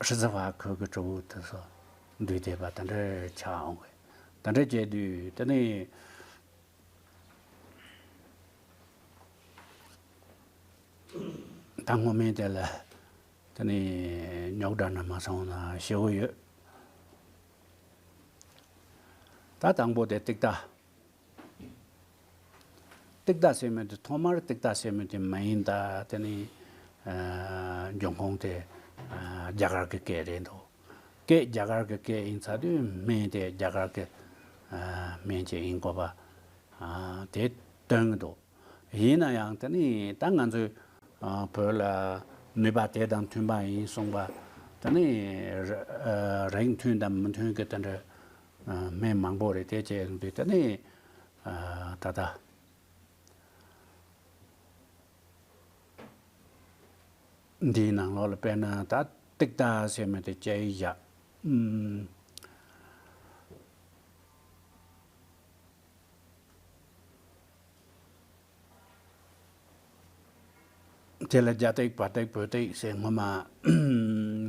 十字花科གི་植物དེ་ཚོ་འདུས་བསྡད་པ་དེ་འདྲ་ཆགས་འོང་གི། དེ་འདྲ་བྱས་དུས་དེ་ནི་ད་སྔོན་མའི་དེ་ལ་དེ་ནི་རྙོག་དྲ་འདྲ་མ་སོང་ན་ཞེ་པོ་ཡོད། ད་དང་པོ་དེ་ཏིག་ཏ། ཏིག་ཏ་ཟེར་མི་དེ་ཐོག་མར་ཏིག་ཏ་ཟེར་མི་དེ་མ་ཡིན་ད་དེ་ནི་ཨ་འབྱུང་ཁུངས་དེ་ཨ་རྒྱ་གར་གྱི་སྐད་རེད་འདུག་སྐད་རྒྱ་གར་གྱི་སྐད་ཡིན་ཚར་དུས་སྨན་དེ་རྒྱ་གར་གྱི་ཨ་སྨན་ཅིག་ཡིན་དགོས་པ་ཨ་དེ་སྟོན་གྱི་འདུག་ཡིན་ན་ཡང་དེ་ནི་ད་ང་ཚོས་ཨ་བོད་ལ་ནུས་པ་དེ་དང་མཐུན་པ་ཡིན་གསུངས་པ་དེ་ནི་ར་ཨ་རིགས་མཐུན་དང་མི་མཐུན་གྱི་དེ་འདྲ་ སྨན་མང་པོ་རེད། དེ་བྱས་ཡོང་དུས་དེ་ནི་ད་ལྟ་འདིའི་ནང་ལོགས་ལ་དཔེར་ན་ད་ཏིག་ཏ་ཟེར་མི་དེ་བཅའ་ཡིག་བཞག་དེ་ལ་རྒྱ་ཏིག་བར་ཏིག་བོད་ཏིག་ཟེར་སྔོན་མ་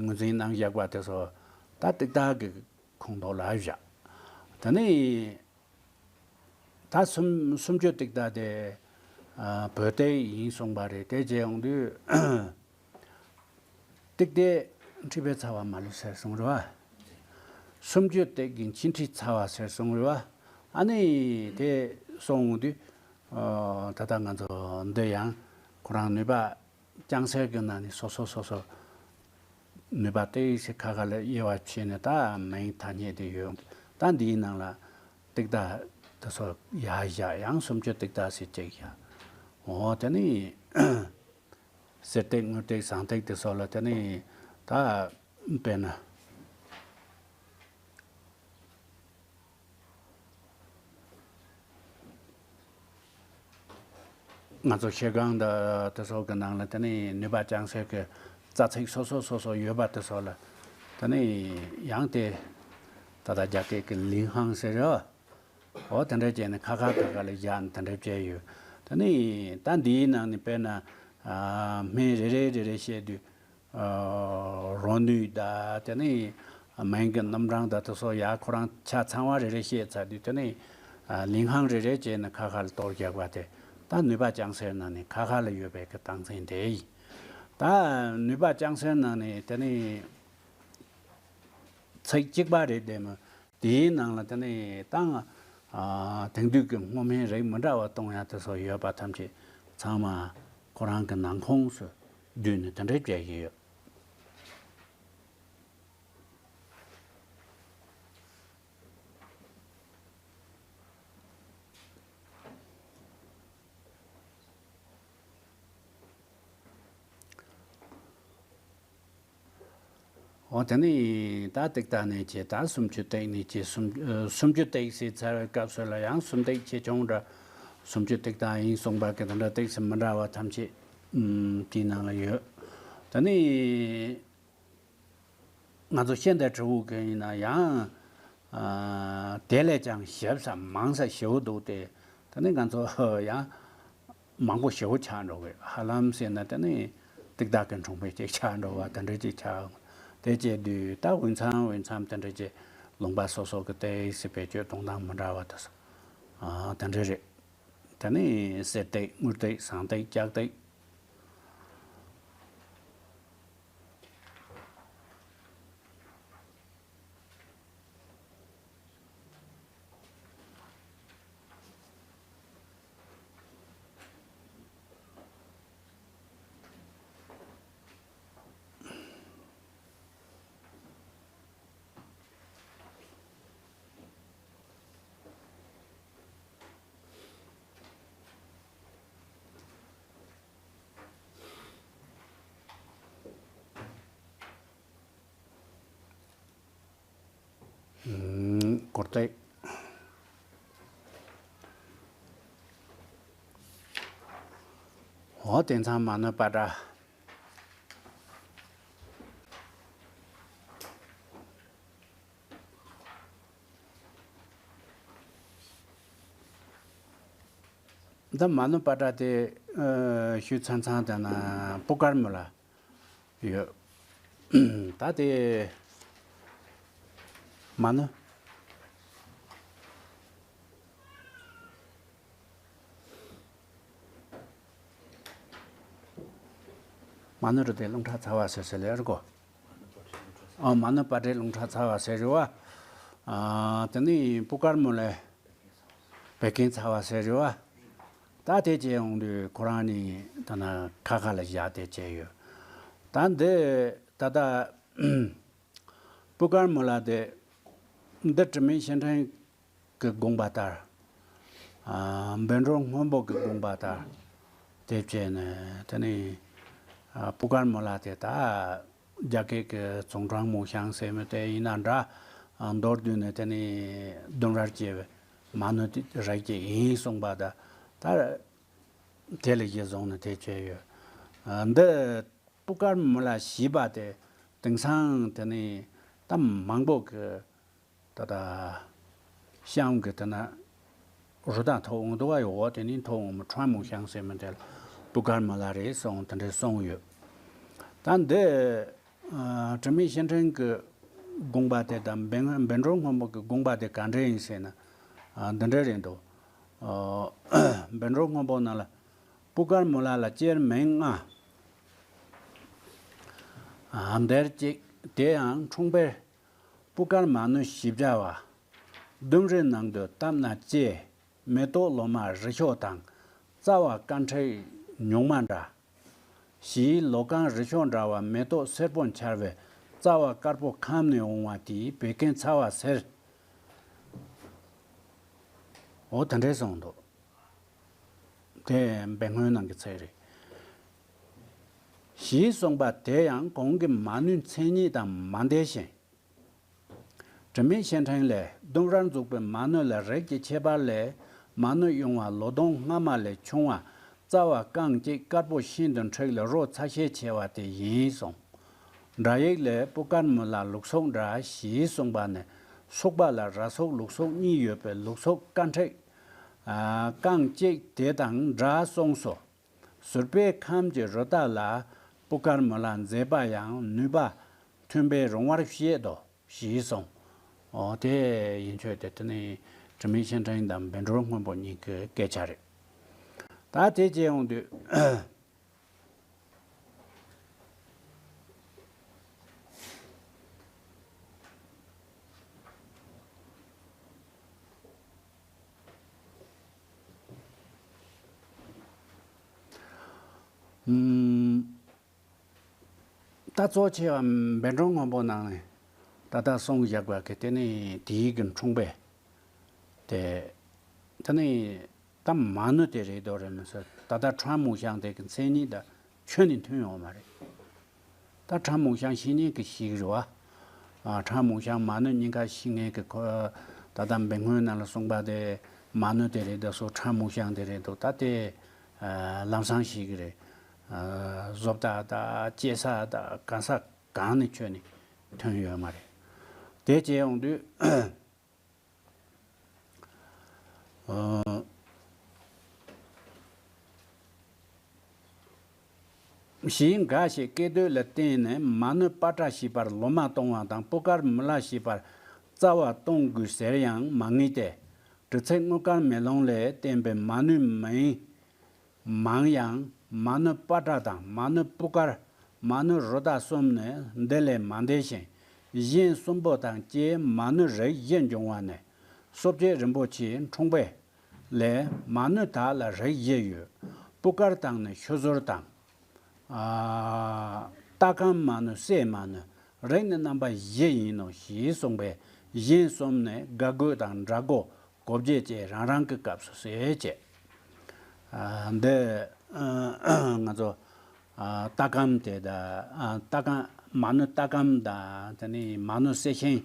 ངོས་འཛིན་གནང་བཞག་པ་དེ་ཚོ་ད་ཏིག་ཏ་གི་ཁོངས་གཏོགས་ལ་བཞག་དེ་ནས་ད་སུམ་སུམ་ཅུ་ཏིག་ཏ་དེ་བོད་ཏིག་ཡིན་གསུངས་པ་རེད། དེ་བྱས་ཡོང་དུས། ཏིག་ཏའི་མཁྲིས་པའི་ཚ་བ་མ་ལུས་ཟེར་གསུངས་རེད་བ། སུམ་ཅུ་ཏིག་གི་མཆིན་མཁྲིས་ཚ་བ་ཟེར་གསུངས་རེད་བ། ཨ་ནི་དེ་གསུངས་དུས། ད་ལྟ་ང་ཚོ་འདི་ཡང་ཁོ་རང་ནུས་པ་ཅང་སེལ་གྱི་ནང་ནས་སོ་སོ་སོ་སོ་ནུས་པ་ཏོག་ཙམ་ཁ་ཁ་ལ་དབྱེ་བ་ཕྱེ་ནས་ད་སྨན་ཐ་སྙད་དེ་ཡོད། ད་འདིའི་ནང་ལ་ཏིག་ཏ་དེ་ཚོ་ཡར་བཞག་ཡང་སུམ་ཅུ་ཏིག་ཏ་ཟེར་གཅིག་བཞག་འོ་དེ་ནི། གསེར་ཏིག་དངུལ་ཏིག་ཟངས་ཏིག་དེ་ཚོ་ལ་དེ་ནི་ད་དཔེར་ན་ང་ཚོ་ཤེལ་སྒང་དང་དེ་ཚོ་གི་ནང་ལ་དེ་ནི་ནུས་པ་ཅང་སེལ་གྱི་རྩ་ཚིག་སོ་སོ་སོ་སོ་ཡོད་པ་དེ་ཚོ་ལ་དེ་ནི་ཡང་དེ་ད་ལྟ་རྒྱ་སྐད་ཀྱི་ལིང་ཧང་ཟེར་རེད། འོ་དེ་འདྲ་བྱས་ནས་ཁ་ཁ་ཁ་ཁ་ལ་བཞག་ནས་དེ་འདྲ་བྱས་ཡོད། དེ་ནི་ད་འདིའི་ནང་ནས་དཔེར་ན་སྨན་རེ་རེ་རེ་རེ་བཤད་དུས། རོ་ནུས་དང་དེ་ནས་སྨན་གྱི་རྣམ་གྲངས་དང་དེ་ཚོ་ཡར་ཁོ་རང་ཆ་ཚང་བ་རེ་རེ་བཤད་ཚར་དུས་དེ་ནས་ལིང་ཧང་རེ་རེ་བྱས་ནས་ཁ་ཁ་ལ་གཏོར་རྒྱག་པ་དེ་ད་ནུས་པ་ཅང་སེལ་ནང་ནས་ཁ་ཁ་ལ་ཡོད་པའི་གི་རྟགས་མཚན་དེ་ཡིན། ད་ནུས་པ་ཅང་སེལ་ནང་ནས་དེ་ནས་ཚིག་གཅིག་པ་རེད་དེ་མོ། དེའི་ནང་ལ་དེ་ནས་ཏང་དེང་དུས་ཀྱི་སྔོ་སྨན་རིགས་མི་འདྲ་བ་གཏོང་ཡ་དེ་ཚོ་ཡོད་པ་ཐམས་ཅད་ཚང་མ་ཁོ་རང་གི་ནང་ཁོངས་སུ་བསྡུས་ནས་དེ་འདྲ་བྱས་ཀྱི་ཡོད། འོ་དེ་ནས་ད་ཏིག་ཏ་ནས་ཀྱི་ད་སུམ་ཅུ་ཏིག་ནས་ཀྱི་སུམ་ཨ་སུམ་ཅུ་ཏིག་ཟེར་ཚར་བའི་སྐབས་སུ་ལ་ཡང་སུམ་ཏིག་ཆེ་ཆུང་འདྲ་སུམ་ཅུ་ཏིག་ཏ་ཡིན་གསུངས་པ་གི་དེ་འདྲ་ཏིག་ཙམ་མི་འདྲ་བ་ཐམས་ཅད་ཨུམ་དེའི་ནང་ལ་ཡོད། དེ་ནས་ང་ཚོ་ཤེས་ལྡན་ཁྲིད་འུ་གི་ཡིན་ན་ཡང་ཨ་དེ་ལས་ཀྱང་ཞིབ་ས་མང་ས་ཞེ་པོ་འདུག་སྟེ། དེ་ནས་ང་ཚོ་ཡང་མང་པོ་ཞེ་པོ་ཆགས་འགྲོ་གི། ཧ་ལམ་ཟེར་ན་དེ་ནི་ཏིག་ཏ་གི་འཁྲུངས་དཔེ་ཅིག་ཆགས་འགྲོ་བ་དེ་འདྲ་ཅིག་ཆགས། དེ་བྱས་དུས་ད་འོས་འཚམ་འོས་འཚམ་དེ་འདྲ་ཅིག་ལུང་པ་སོ་སོ་གི་ཏིག་ཙམ་བེད་སྤྱོད་གཏོང་སྟངས་མི་འདྲ་བ་དེ་ཚོ་ཨ་དེ་འདྲ་རེད། དེ་ནི་གསེར་ཏིག་དངུལ་ཏིག་ཟངས་ཏིག་ལྕགས་ཏིག་ཨུམ། གོར་ཏེ། འོ་དེང་སང་མ་ཎི་པ་ཏྲ། འདི་མ་ཎི་པ་ཏྲ་དེ་ཨ་ཞུས་ཚང་ཚང་དེ་ན་པུ་ཀར་མུ་ལ། ཡོད། ད་དེ་མ་ཎི། མ་ཎི་རུ་དེ་རླུང་ཁྲག་ཚ་བ་ཟེར་ཟེར་ལེ་རུ་གོ། ཨ་མ་ཎི་པ་ཏྲའི་རླུང་ཁྲག་ཚ་བ་ཟེར་རུ་བ། ཨ་དེ་ནི་པུ་ཀར་མུ་ལེ། བད་ཀན་ཚ་བ་ཟེར་རེད་བ། ད་དེ་བྱས་ཡོང་དུས་ཁོ་རང་ནི་ད་ན་ཁ་ཁ་ལ་བཞག་དེ་བྱས་ཡོད། ད་འདི་ད་ལྟ་པུ་ཀར་མུ་ལ་དེ་འདི་དྲི་མེད་ཤིང་ཕྲན་གྱི་དགོངས་པ་ལྟར། ཨ་བཻ་ཌཱུརྱ་སྔོན་པོ་གི་དགོངས་པ་ལྟར་དེ་བྱས་ནས་དེ་ནི་ཨ་པུ་ཀར་མུ་ལ་དེ་ད། རྒྱ་སྐད་ཀྱི་ཙུང་ཀྲང་མུའུ་ཞང་ཟེར་མི་དེ་ཡིན་ན་འདྲ། མདོར་བསྡུས་ནས་དེ་ནི་ལྡུམ་རར་སྐྱེས་པའི་མ་ཎི་དེ་རིགས་ཅིག་ཡིན་གསུངས་པ་དང་། ད་དེ་ལས་གཞི་བཟུང་ནས་དེ་བྱས་ཡོད། འདི་པུ་ཀར་མུ་ལ་ཞེས་པ་དེ་དེང་སང་དེ་ནི་ད་མང་པོ་གི་ད་ལྟ་གཤམ་གྱི་དེ་ན་རུ་དང་ཐོག་འོང་འདུག་བ། ཡོད་དེ་ནི་ཐོག་འོང་མི་ཁྲོན་མུ་ཤང་ཟེར་མི་དེ་ལ་པུ་ཀར་མུ་ལ་རེད་གསུངས། དེ་འདྲས་གསུངས་ཡོད། ད་འདི་དྲི་མེད་ཤེར་ཕྲེང་གི་དགོངས་པ་དེ་དང་བཻ་བཻ་ཌཱུརྱ་སྔོན་པོ་གི་དགོངས་པ་དེ་ག་འདྲས་ཡིན་ཟེར་ན། འདི་འདྲས་རེད་འདུག། བཻ་ཌཱུརྱ་སྔོན་པོ་ནང་ལ་པུ་ཀར་མུ་ལ་ལ་སྐྱེར་མིང་ལྔ། འདིར་གཅིག། དེ་ཡང་འཁྲུངས་པའི་པུ་ཀར་མ་ཎི་བཞི་བརྒྱ་པ། ལྡུམ་རའི་ནང་དུ་བཏབ་ན་ལྕེ། མེ་ཏོག་ལོ་མ་རི་ཤོག་དང་། རྩ་བ་དཀར་མཁྲེགས་ཉུང་མ་འདྲ། ཞེས་ལོ་རྐང་རི་ཤོག་འདྲ་བ་མེ་ཏོག་སེར་པོ་འཕྱར་བའི་རྩ་བ་དཀར་པོ་ཁམས་ནས་འོང་བ་དེའི་བད་ཀན་ཚ་བ་སེར། འོ་དེ་འདྲས་གསུངས་འདུག། དེ་བན་སྔོན་ནང་གི་ཚིག་རེད། ཞེས་གསུངས་པ་དེ་ཡང་གོང་གི་མ་ཎིའི་མཚན་ཉིད་དང་མ་འདྲེས་ཤིང་། དྲི་མེད་ཤེར་ཕྲེང་ལས་ལྡུམ་རར་འཛུགས་པའི་མ་ཎི་ལ་རིགས་ཀྱི་ཁྱད་པར་ལས། མ་ཎི་དབྱུང་བ་ལོ་དུང་སྔ་མ་ལས་ཆུང་བ། རྩ་བ་རྐང་གཅིག་དཀར་པོ་ཤིན་ཏུ་མཁྲེགས་ལ་རོ་ཚ་ཤས་ཆེ་བ་དེ་ཡིན་གསུངས། འདྲ་ཡིག་ལས་པུ་ཀར་མུ་ལ་ལུགས་སོགས་འདྲ་ཞེས་གསུངས་པ་ནི་སོག་པ་ལ་ར་སོག་ལུགས་སོགས་གཉིས་ཡོད་པའི་ལུགས་སོགས་དཀར་མཁྲེགས། ཨ། རྐང་གཅིག་དེ་དང་འདྲ་གསུངས་སོ། ཟུར་པའི་ཁམས་ཀྱི་རུ་དག་ལ་པུ་ཀར་མུ་ལ་མཛེས་པ་ཡང་ནུས་པ་མཐུན་པའི་རུང་བར་བཤད་དོ་ཞེས་གསུངས། འོ་དེ་ཡིན་ཆོས་དེ་དེ་ནི་དྲི་མེད་ཤེར་ཕྲེང་དང་བཻ་ཌཱུརྱ་སྔོན་པོ་གཉིས་ཀྱི་སྐད་ཆ་རེད། ད་དེ་བྱས་ཡོང་དུས། ཨུམ། ད་གཙོ་ཆེ་བ་བཻ་ཌཱུརྱ་སྔོན་པོ་ནང་ནས་ད་ལྟ་གསུངས་བཞག་པ་གི་དེ་ནི་དེའི་གི་འཁྲུངས་པས་དེ། དེ་ནི་ད་མ་ཎི་དེ་རེད་དོ་རེད་མི་སྲིད། ད་ལྟ་ཁྲོན་མུ་ཤང་དེ་གི་མཚན་ཉིད་ད་ཁྱོན་ནས་མཐུན་ཡོང་མ་རེད། ད་ཁྲོན་མུ་ཤང་བཤེས་གཉེན་གི་ཞིག་རེད་བ། ཨ། ཁྲོན་མུ་ཤང་མ་ཎི་སྙིང་ཁ་ཤི་ངེས་གི་ཁོ། ད་ལྟ་བན་སྔོན་ནང་ལ་གསུངས་པ་དེ་མ་ཎི་དེ་རེད་དོ་སོ། ཁྲོན་མུ་ཤང་དེ་རེད་དོ། ད་དེ། ཨ། ལམ་སང་ཞིག་རེད། ཨ། བཟོ་ལྟ་ད་སྐྱེ་ས་ད་གང་ས་གང་ནས་ཁྱོན་ནས་མཐུན་ཡོད་མ་རེད། དེ་བྱས་ཡོང་དུས། ཨ། ཞེས་འགའ་ཞིག་སྐད་དོད་ལ་བརྟེན་ནས་མ་ཎི་པྲ་ཏྲ་ཞེས་པར་ལོ་མ་གཏོང་བ་དང་པུ་ཀར་མུ་ལ་ཞེས་པར་རྩ་བ་གཏོང་དགོས་ཟེར་ཡང་མ་ངེས་ཏེ། དྲི་ཚིག་དངུལ་དཀར་མེ་ལོང་ལས་བསྟན་པའི་མ་ཎིའི་མིང་མང་ཡང་མ་ཎི་པྲ་ཏྲ་དང་མ་ཎི་པུ་ཀར། མ་ཎི་རུ་དག་གསུམ་ནི་འདི་ལས་མ་འདས་ཤིང་། གཞན་གསུམ་པོ་དང་བཅས་མ་ཎི་རིགས་བཞི་འབྱུང་བ་ནི། བསོད་བདེ་རིན་པོ་ཆེའི་འཁྲུངས་པའི་ལས་མ་ཎི་དག་ལ་རིགས་བཞི་ཡོད། པུ་ཀར་དང་ནི་ཤུ་ཟུར་དང་། ཨ། རྟ་ཀཾ་མ་ཎི་སྲས་མ་ཎི་རིགས་ནི་རྣམ་པ་བཞི་ཡིན་ནོ་ཞེས་གསུངས་པས་གཞན་གསུམ་ནི་དགའ་དགོད་དང་འདྲ་དགོད་གོ་བརྗེ་བཅས་རང་རང་གི་སྐབས་སུ་གསལ་བྱེད། ཨ། འདི་ང་ཚོ། ཨ། རྟ་ཀཾ་དེ་དང་། ཨ། རྟ་ཀཾ་མ་ཎི་རྟ་ཀཾ་དང་དེ་ནི་མ་ཎི་གསེར་ཤིང་།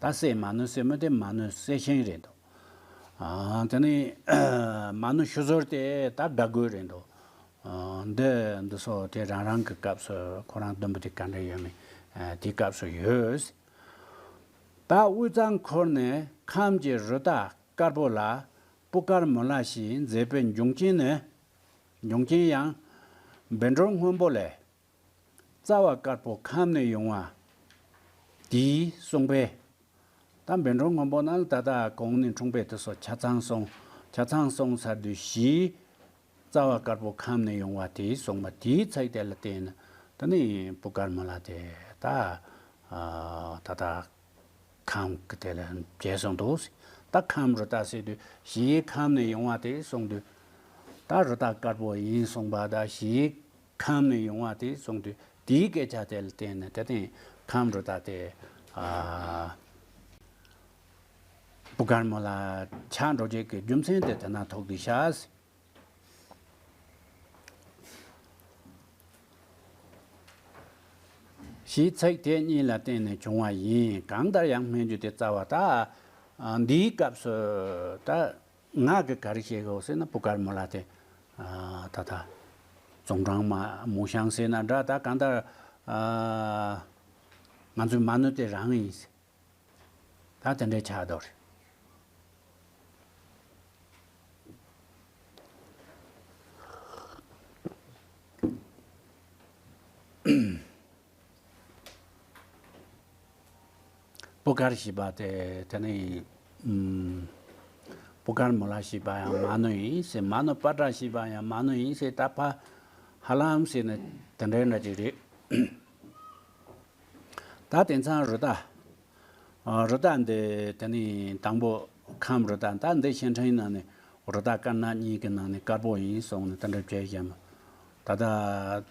ད་སྲས་མ་ཎི་ཟེར་མི་དེ་མ་ཎི་གསེར་ཤིང་རེད་འདུག། ཨ། དེ་ནི་མ་ཎི་ཤུ་ཟུར་དེ་ད་དགའ་དགོད་རེད་འདུག། ཨ། འདི་འདི་ཚོ་དེ་རང་རང་གི་སྐབས་སུ་ཁོ་རང་བདུན་པོ་དེ་ག་འདྲ་ཡོད་མེད། ཨ། དེའི་སྐབས་སུ་ཡོད། ད་དབུས་གཙང་ཁུལ་ནས་ཁམས་ཀྱི་རུ་དག་དཀར་པོ་ལ་པུ་ཀར་མུ་ལ་ཞེས་མཛད་པའི་འབྱུང་རྐྱེན་ནི། འབྱུང་རྐྱེན་ཡང་བཻ་ཌཱུརྱ་སྔོན་པོ་ལས། རྩ་བ་དཀར་པོ་ཁམས་ནས་ཡོང་བ་དེས་གསུངས་པས། ད་བཻ་ཌཱུརྱ་སྔོན་པོ་ནང་ད་ལྟ་གོང་ནས་འཁྲུངས་པའི་དེ་ཚོ་ཆ་ཚང་གསུངས། ཆ་ཚང་གསུངས་ཚར་དུས་ཞེས། རྩ་བ་དཀར་པོ་ཁམས་ནས་ཡོང་བ་དེས་གསུངས་པ་དེའི་ཚིག་དེ་ལ་བརྟེན་ནས་དེ་ནི་པུ་ཀར་མུ་ལ་དེ་ད། ཨ། ད་ལྟ་ཁམས་ཀྱི་དེ་ལ་བྱས་སོང་འདུག། ད་ཁམས་རུ་དག་ཟེར་དུས་ཞེས་ཁམས་ནས་ཡོང་བ་དེ་གསུངས་དུས། ད་རུ་དག་དཀར་པོ་ཡིན་གསུངས་པ་ད་ཞེས་ཁམས་ནས་ཡོང་བ་དེ་གསུངས་དུས་དེའི་སྐད་ཆ་དེ་ལ་བརྟེན་ནས་དེ་སྟེང་ཁམས་རུ་དག་དེ། ཨ། པུ་ཀར་མུ་ལ་ཆགས་འགྲོ་བྱེད་ཀྱི་རྒྱུ་མཚན་དེ་དེ་ན་ཐུག་དུས་ཤག། ཞེས་ཚིག་དེ་གཉིས་ལ་བརྟེན་ནས་བྱུང་བ་ཡིན། གང་ལྟར་ཡང་སྨན་བརྗོད་དེ་རྩ་བ་ད། ཨ། འདིའི་སྐབས་སུ་ད་ང་གིས་ག་རེ་བཤད་དགོས་ཟེར་ན། པུ་ཀར་མུ་ལ་དེ། ཨ། ད་ད་ཙུང་ཀྲང་མ་མུ་ཤང་ཟེར་ན་འདྲ། ད་གང་ལྟར། ཨ། ང་ཚོའི་མ་ཎི་དེ་རང་ཡིན་ཟེར། ད་དེ་འདྲའི་ཆགས་འདུག་རེད། པུ་ཀར་ཞེས་པ་དེ། དེ་ནི། ཨུམ། པུ་ཀར་མུ་ལ་ཞེས་པ་ཡང་མ་ཎི་ཡིན་ཟེར། མ་ཎི་པྲ་ཏྲ་ཞེས་པ་ཡང་མ་ཎི་ཡིན་ཟེར། ད་ཕ་ཧ་ལམ་ཟེར་ན་དེ་འདྲའི་འདྲ་ཅིག་རེད། ད་དེང་སང་རུ་ཏ། ཨ། རུ་ཏ་འདི་དེ་ནི་དང་པོ་ཁམས་རུ་ཏ། ད་འདི་ཤིན་ཁྲིན་ནང་ནས་རུ་ཏ་དཀར་ནག་གཉིས་ཀྱི་ནང་ནས་དཀར་པོ་ཡིན་གསུངས་ནས་དེ་འདྲ་བྱས་བཞག་མོད། ད་ལྟ་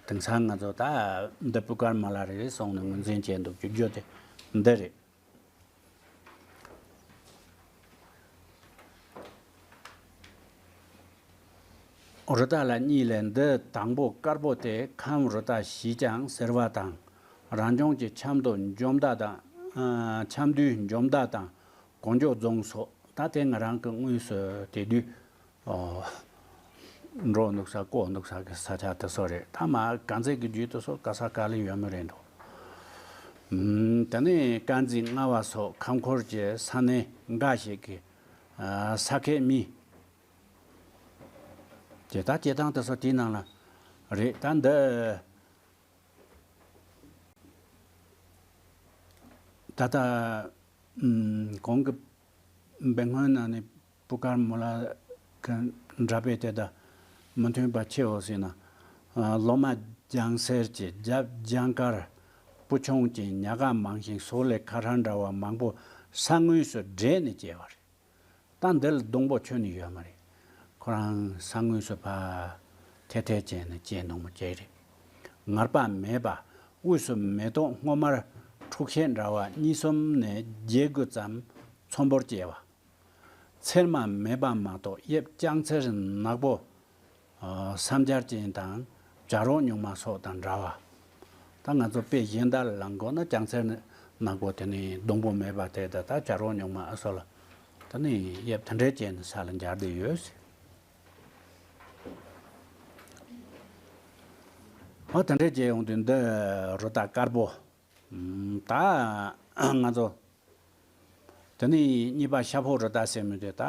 དེང་སང་ང་ཚོ་ད་འདི་པུ་ཀར་མུ་ལ་རེད་གསུངས་ནས་ངོས་འཛིན་བྱས་འདུག་རྒྱུ་རྒྱུ་དེ་འདི་རེད། རུ་ཏ་ལ་གཉིས་ལས། འདི་དང་པོ་དཀར་པོ་དེ་ཁམས་རུ་ཏ་ཞེས་ཀྱང་ཟེར་བ་དང་། རང་ལྗོངས་ཀྱི་ཆབ་མདོ་འཇོ་མདའ་དང་། ཨ། ཆབ་མདོའི་འཇོ་མདའ་དང་གོ་འཇོ་རྫོང་སོགས། ད་དེ་ང་རང་གི་དངོས་སུ་དེ་དུས། ཨོ། འགྲོ་འདུག་ས་བསྐོར་འདུག་ས་གི་ས་ཆ་དེ་ཚོ་རེད། ད་མ་གང་ཚད་ཀྱི་རྒྱུད་དེ་ཚོ་ག་ས་ག་ལ་ཡོད་མི་རེད་འདུག་ཨུམ། དེ་ནས་དཀར་མཛེས་རྔ་བ་སོགས་ཁམས་ཁོར་གྱི་ས་གནས་འགའ་ཞིག་གི། ཨ། ས་ཁུལ་མི་དེ་ད་སྐྱེ་སྟངས་དེ་ཚོ་དེའི་ནང་ལ་རེད། ད་འདི་ད་ལྟ། ཨུམ། གོང་གི་འབད་བརྩོན་ནང་ནས་པུ་ཀར་མུ་ལ་གི་འདྲ་དཔེ་དེ་དང་མི་མཐུན་པ་ཆེའོ་ཟེར་ན། ཨ། ལོ་མ་ལྗང་སེར་གྱི་རྒྱབ་ལྗང་དཀར། སྤུ་ཆུང་གི་ཉག་ག་མང་ཞིང་སོག་ལེ་ཁ་ཧྲ་འདྲ་བ་མང་པོ་ས་ངོས་སུ་འདྲེས་ནས་སྐྱེ་བ་རེད། ད་འདི་ལ་སྡོང་པོ་ཁྱོན་ནས་ཡོད་མ་རེད། ཁོ་རང་ས་ངོས་སུ་ཕར་ཐལ་ཐལ་བྱས་ནས་སྐྱེས་འདུག་མོད་ཀྱི་རེད། ངར་པ་མེད་པ། དབུས་སུ་མེ་ཏོག་སྔོ་དམར་འཁྲུགས་ཤེལ་འདྲ་བ་གཉིས་གསུམ་ནས་བརྒྱད་དགུ་ཙམ་ཚོམ་བུར་སྐྱེ་བ། ཚེར་མ་མེད་པ་མ་གཏོགས་དབྱིབས་ལྕང་ཚེར་ནག་པོ། ཨ། སེར་སྦྱར་ཅན་དང་བྱ་རོག་སྨྱུག་མ་སོགས་དང་འདྲ་བ། ད་ང་ཚོ་དཔེ་གཞན་དག་ལ་འགོད་ན་ལྕང་ཚེར་ནག་པོ་དེ་ནི་སྡོང་པོ་མེད་པ་དེ་དང་། ད་བྱ་རོག་སྨྱུག་མ་ཨ་སོགས་ལ་དེ་ནི་དབྱིབས་དེ་འདྲ་ཅན་ས་ལ་འབྱར་བསྡད་ཡོད་ཟེར། ཨ། དེ་འདྲ་བྱས་ཡོང་དུས་འདི་རུ་ཏ་དཀར་པོ། ཨུམ། ད་ང་ཚོ་དེ་ནས་གཉིས་པ་ཤ་ཕོ་རུ་ཏ་ཟེར་མི་དེ། ད་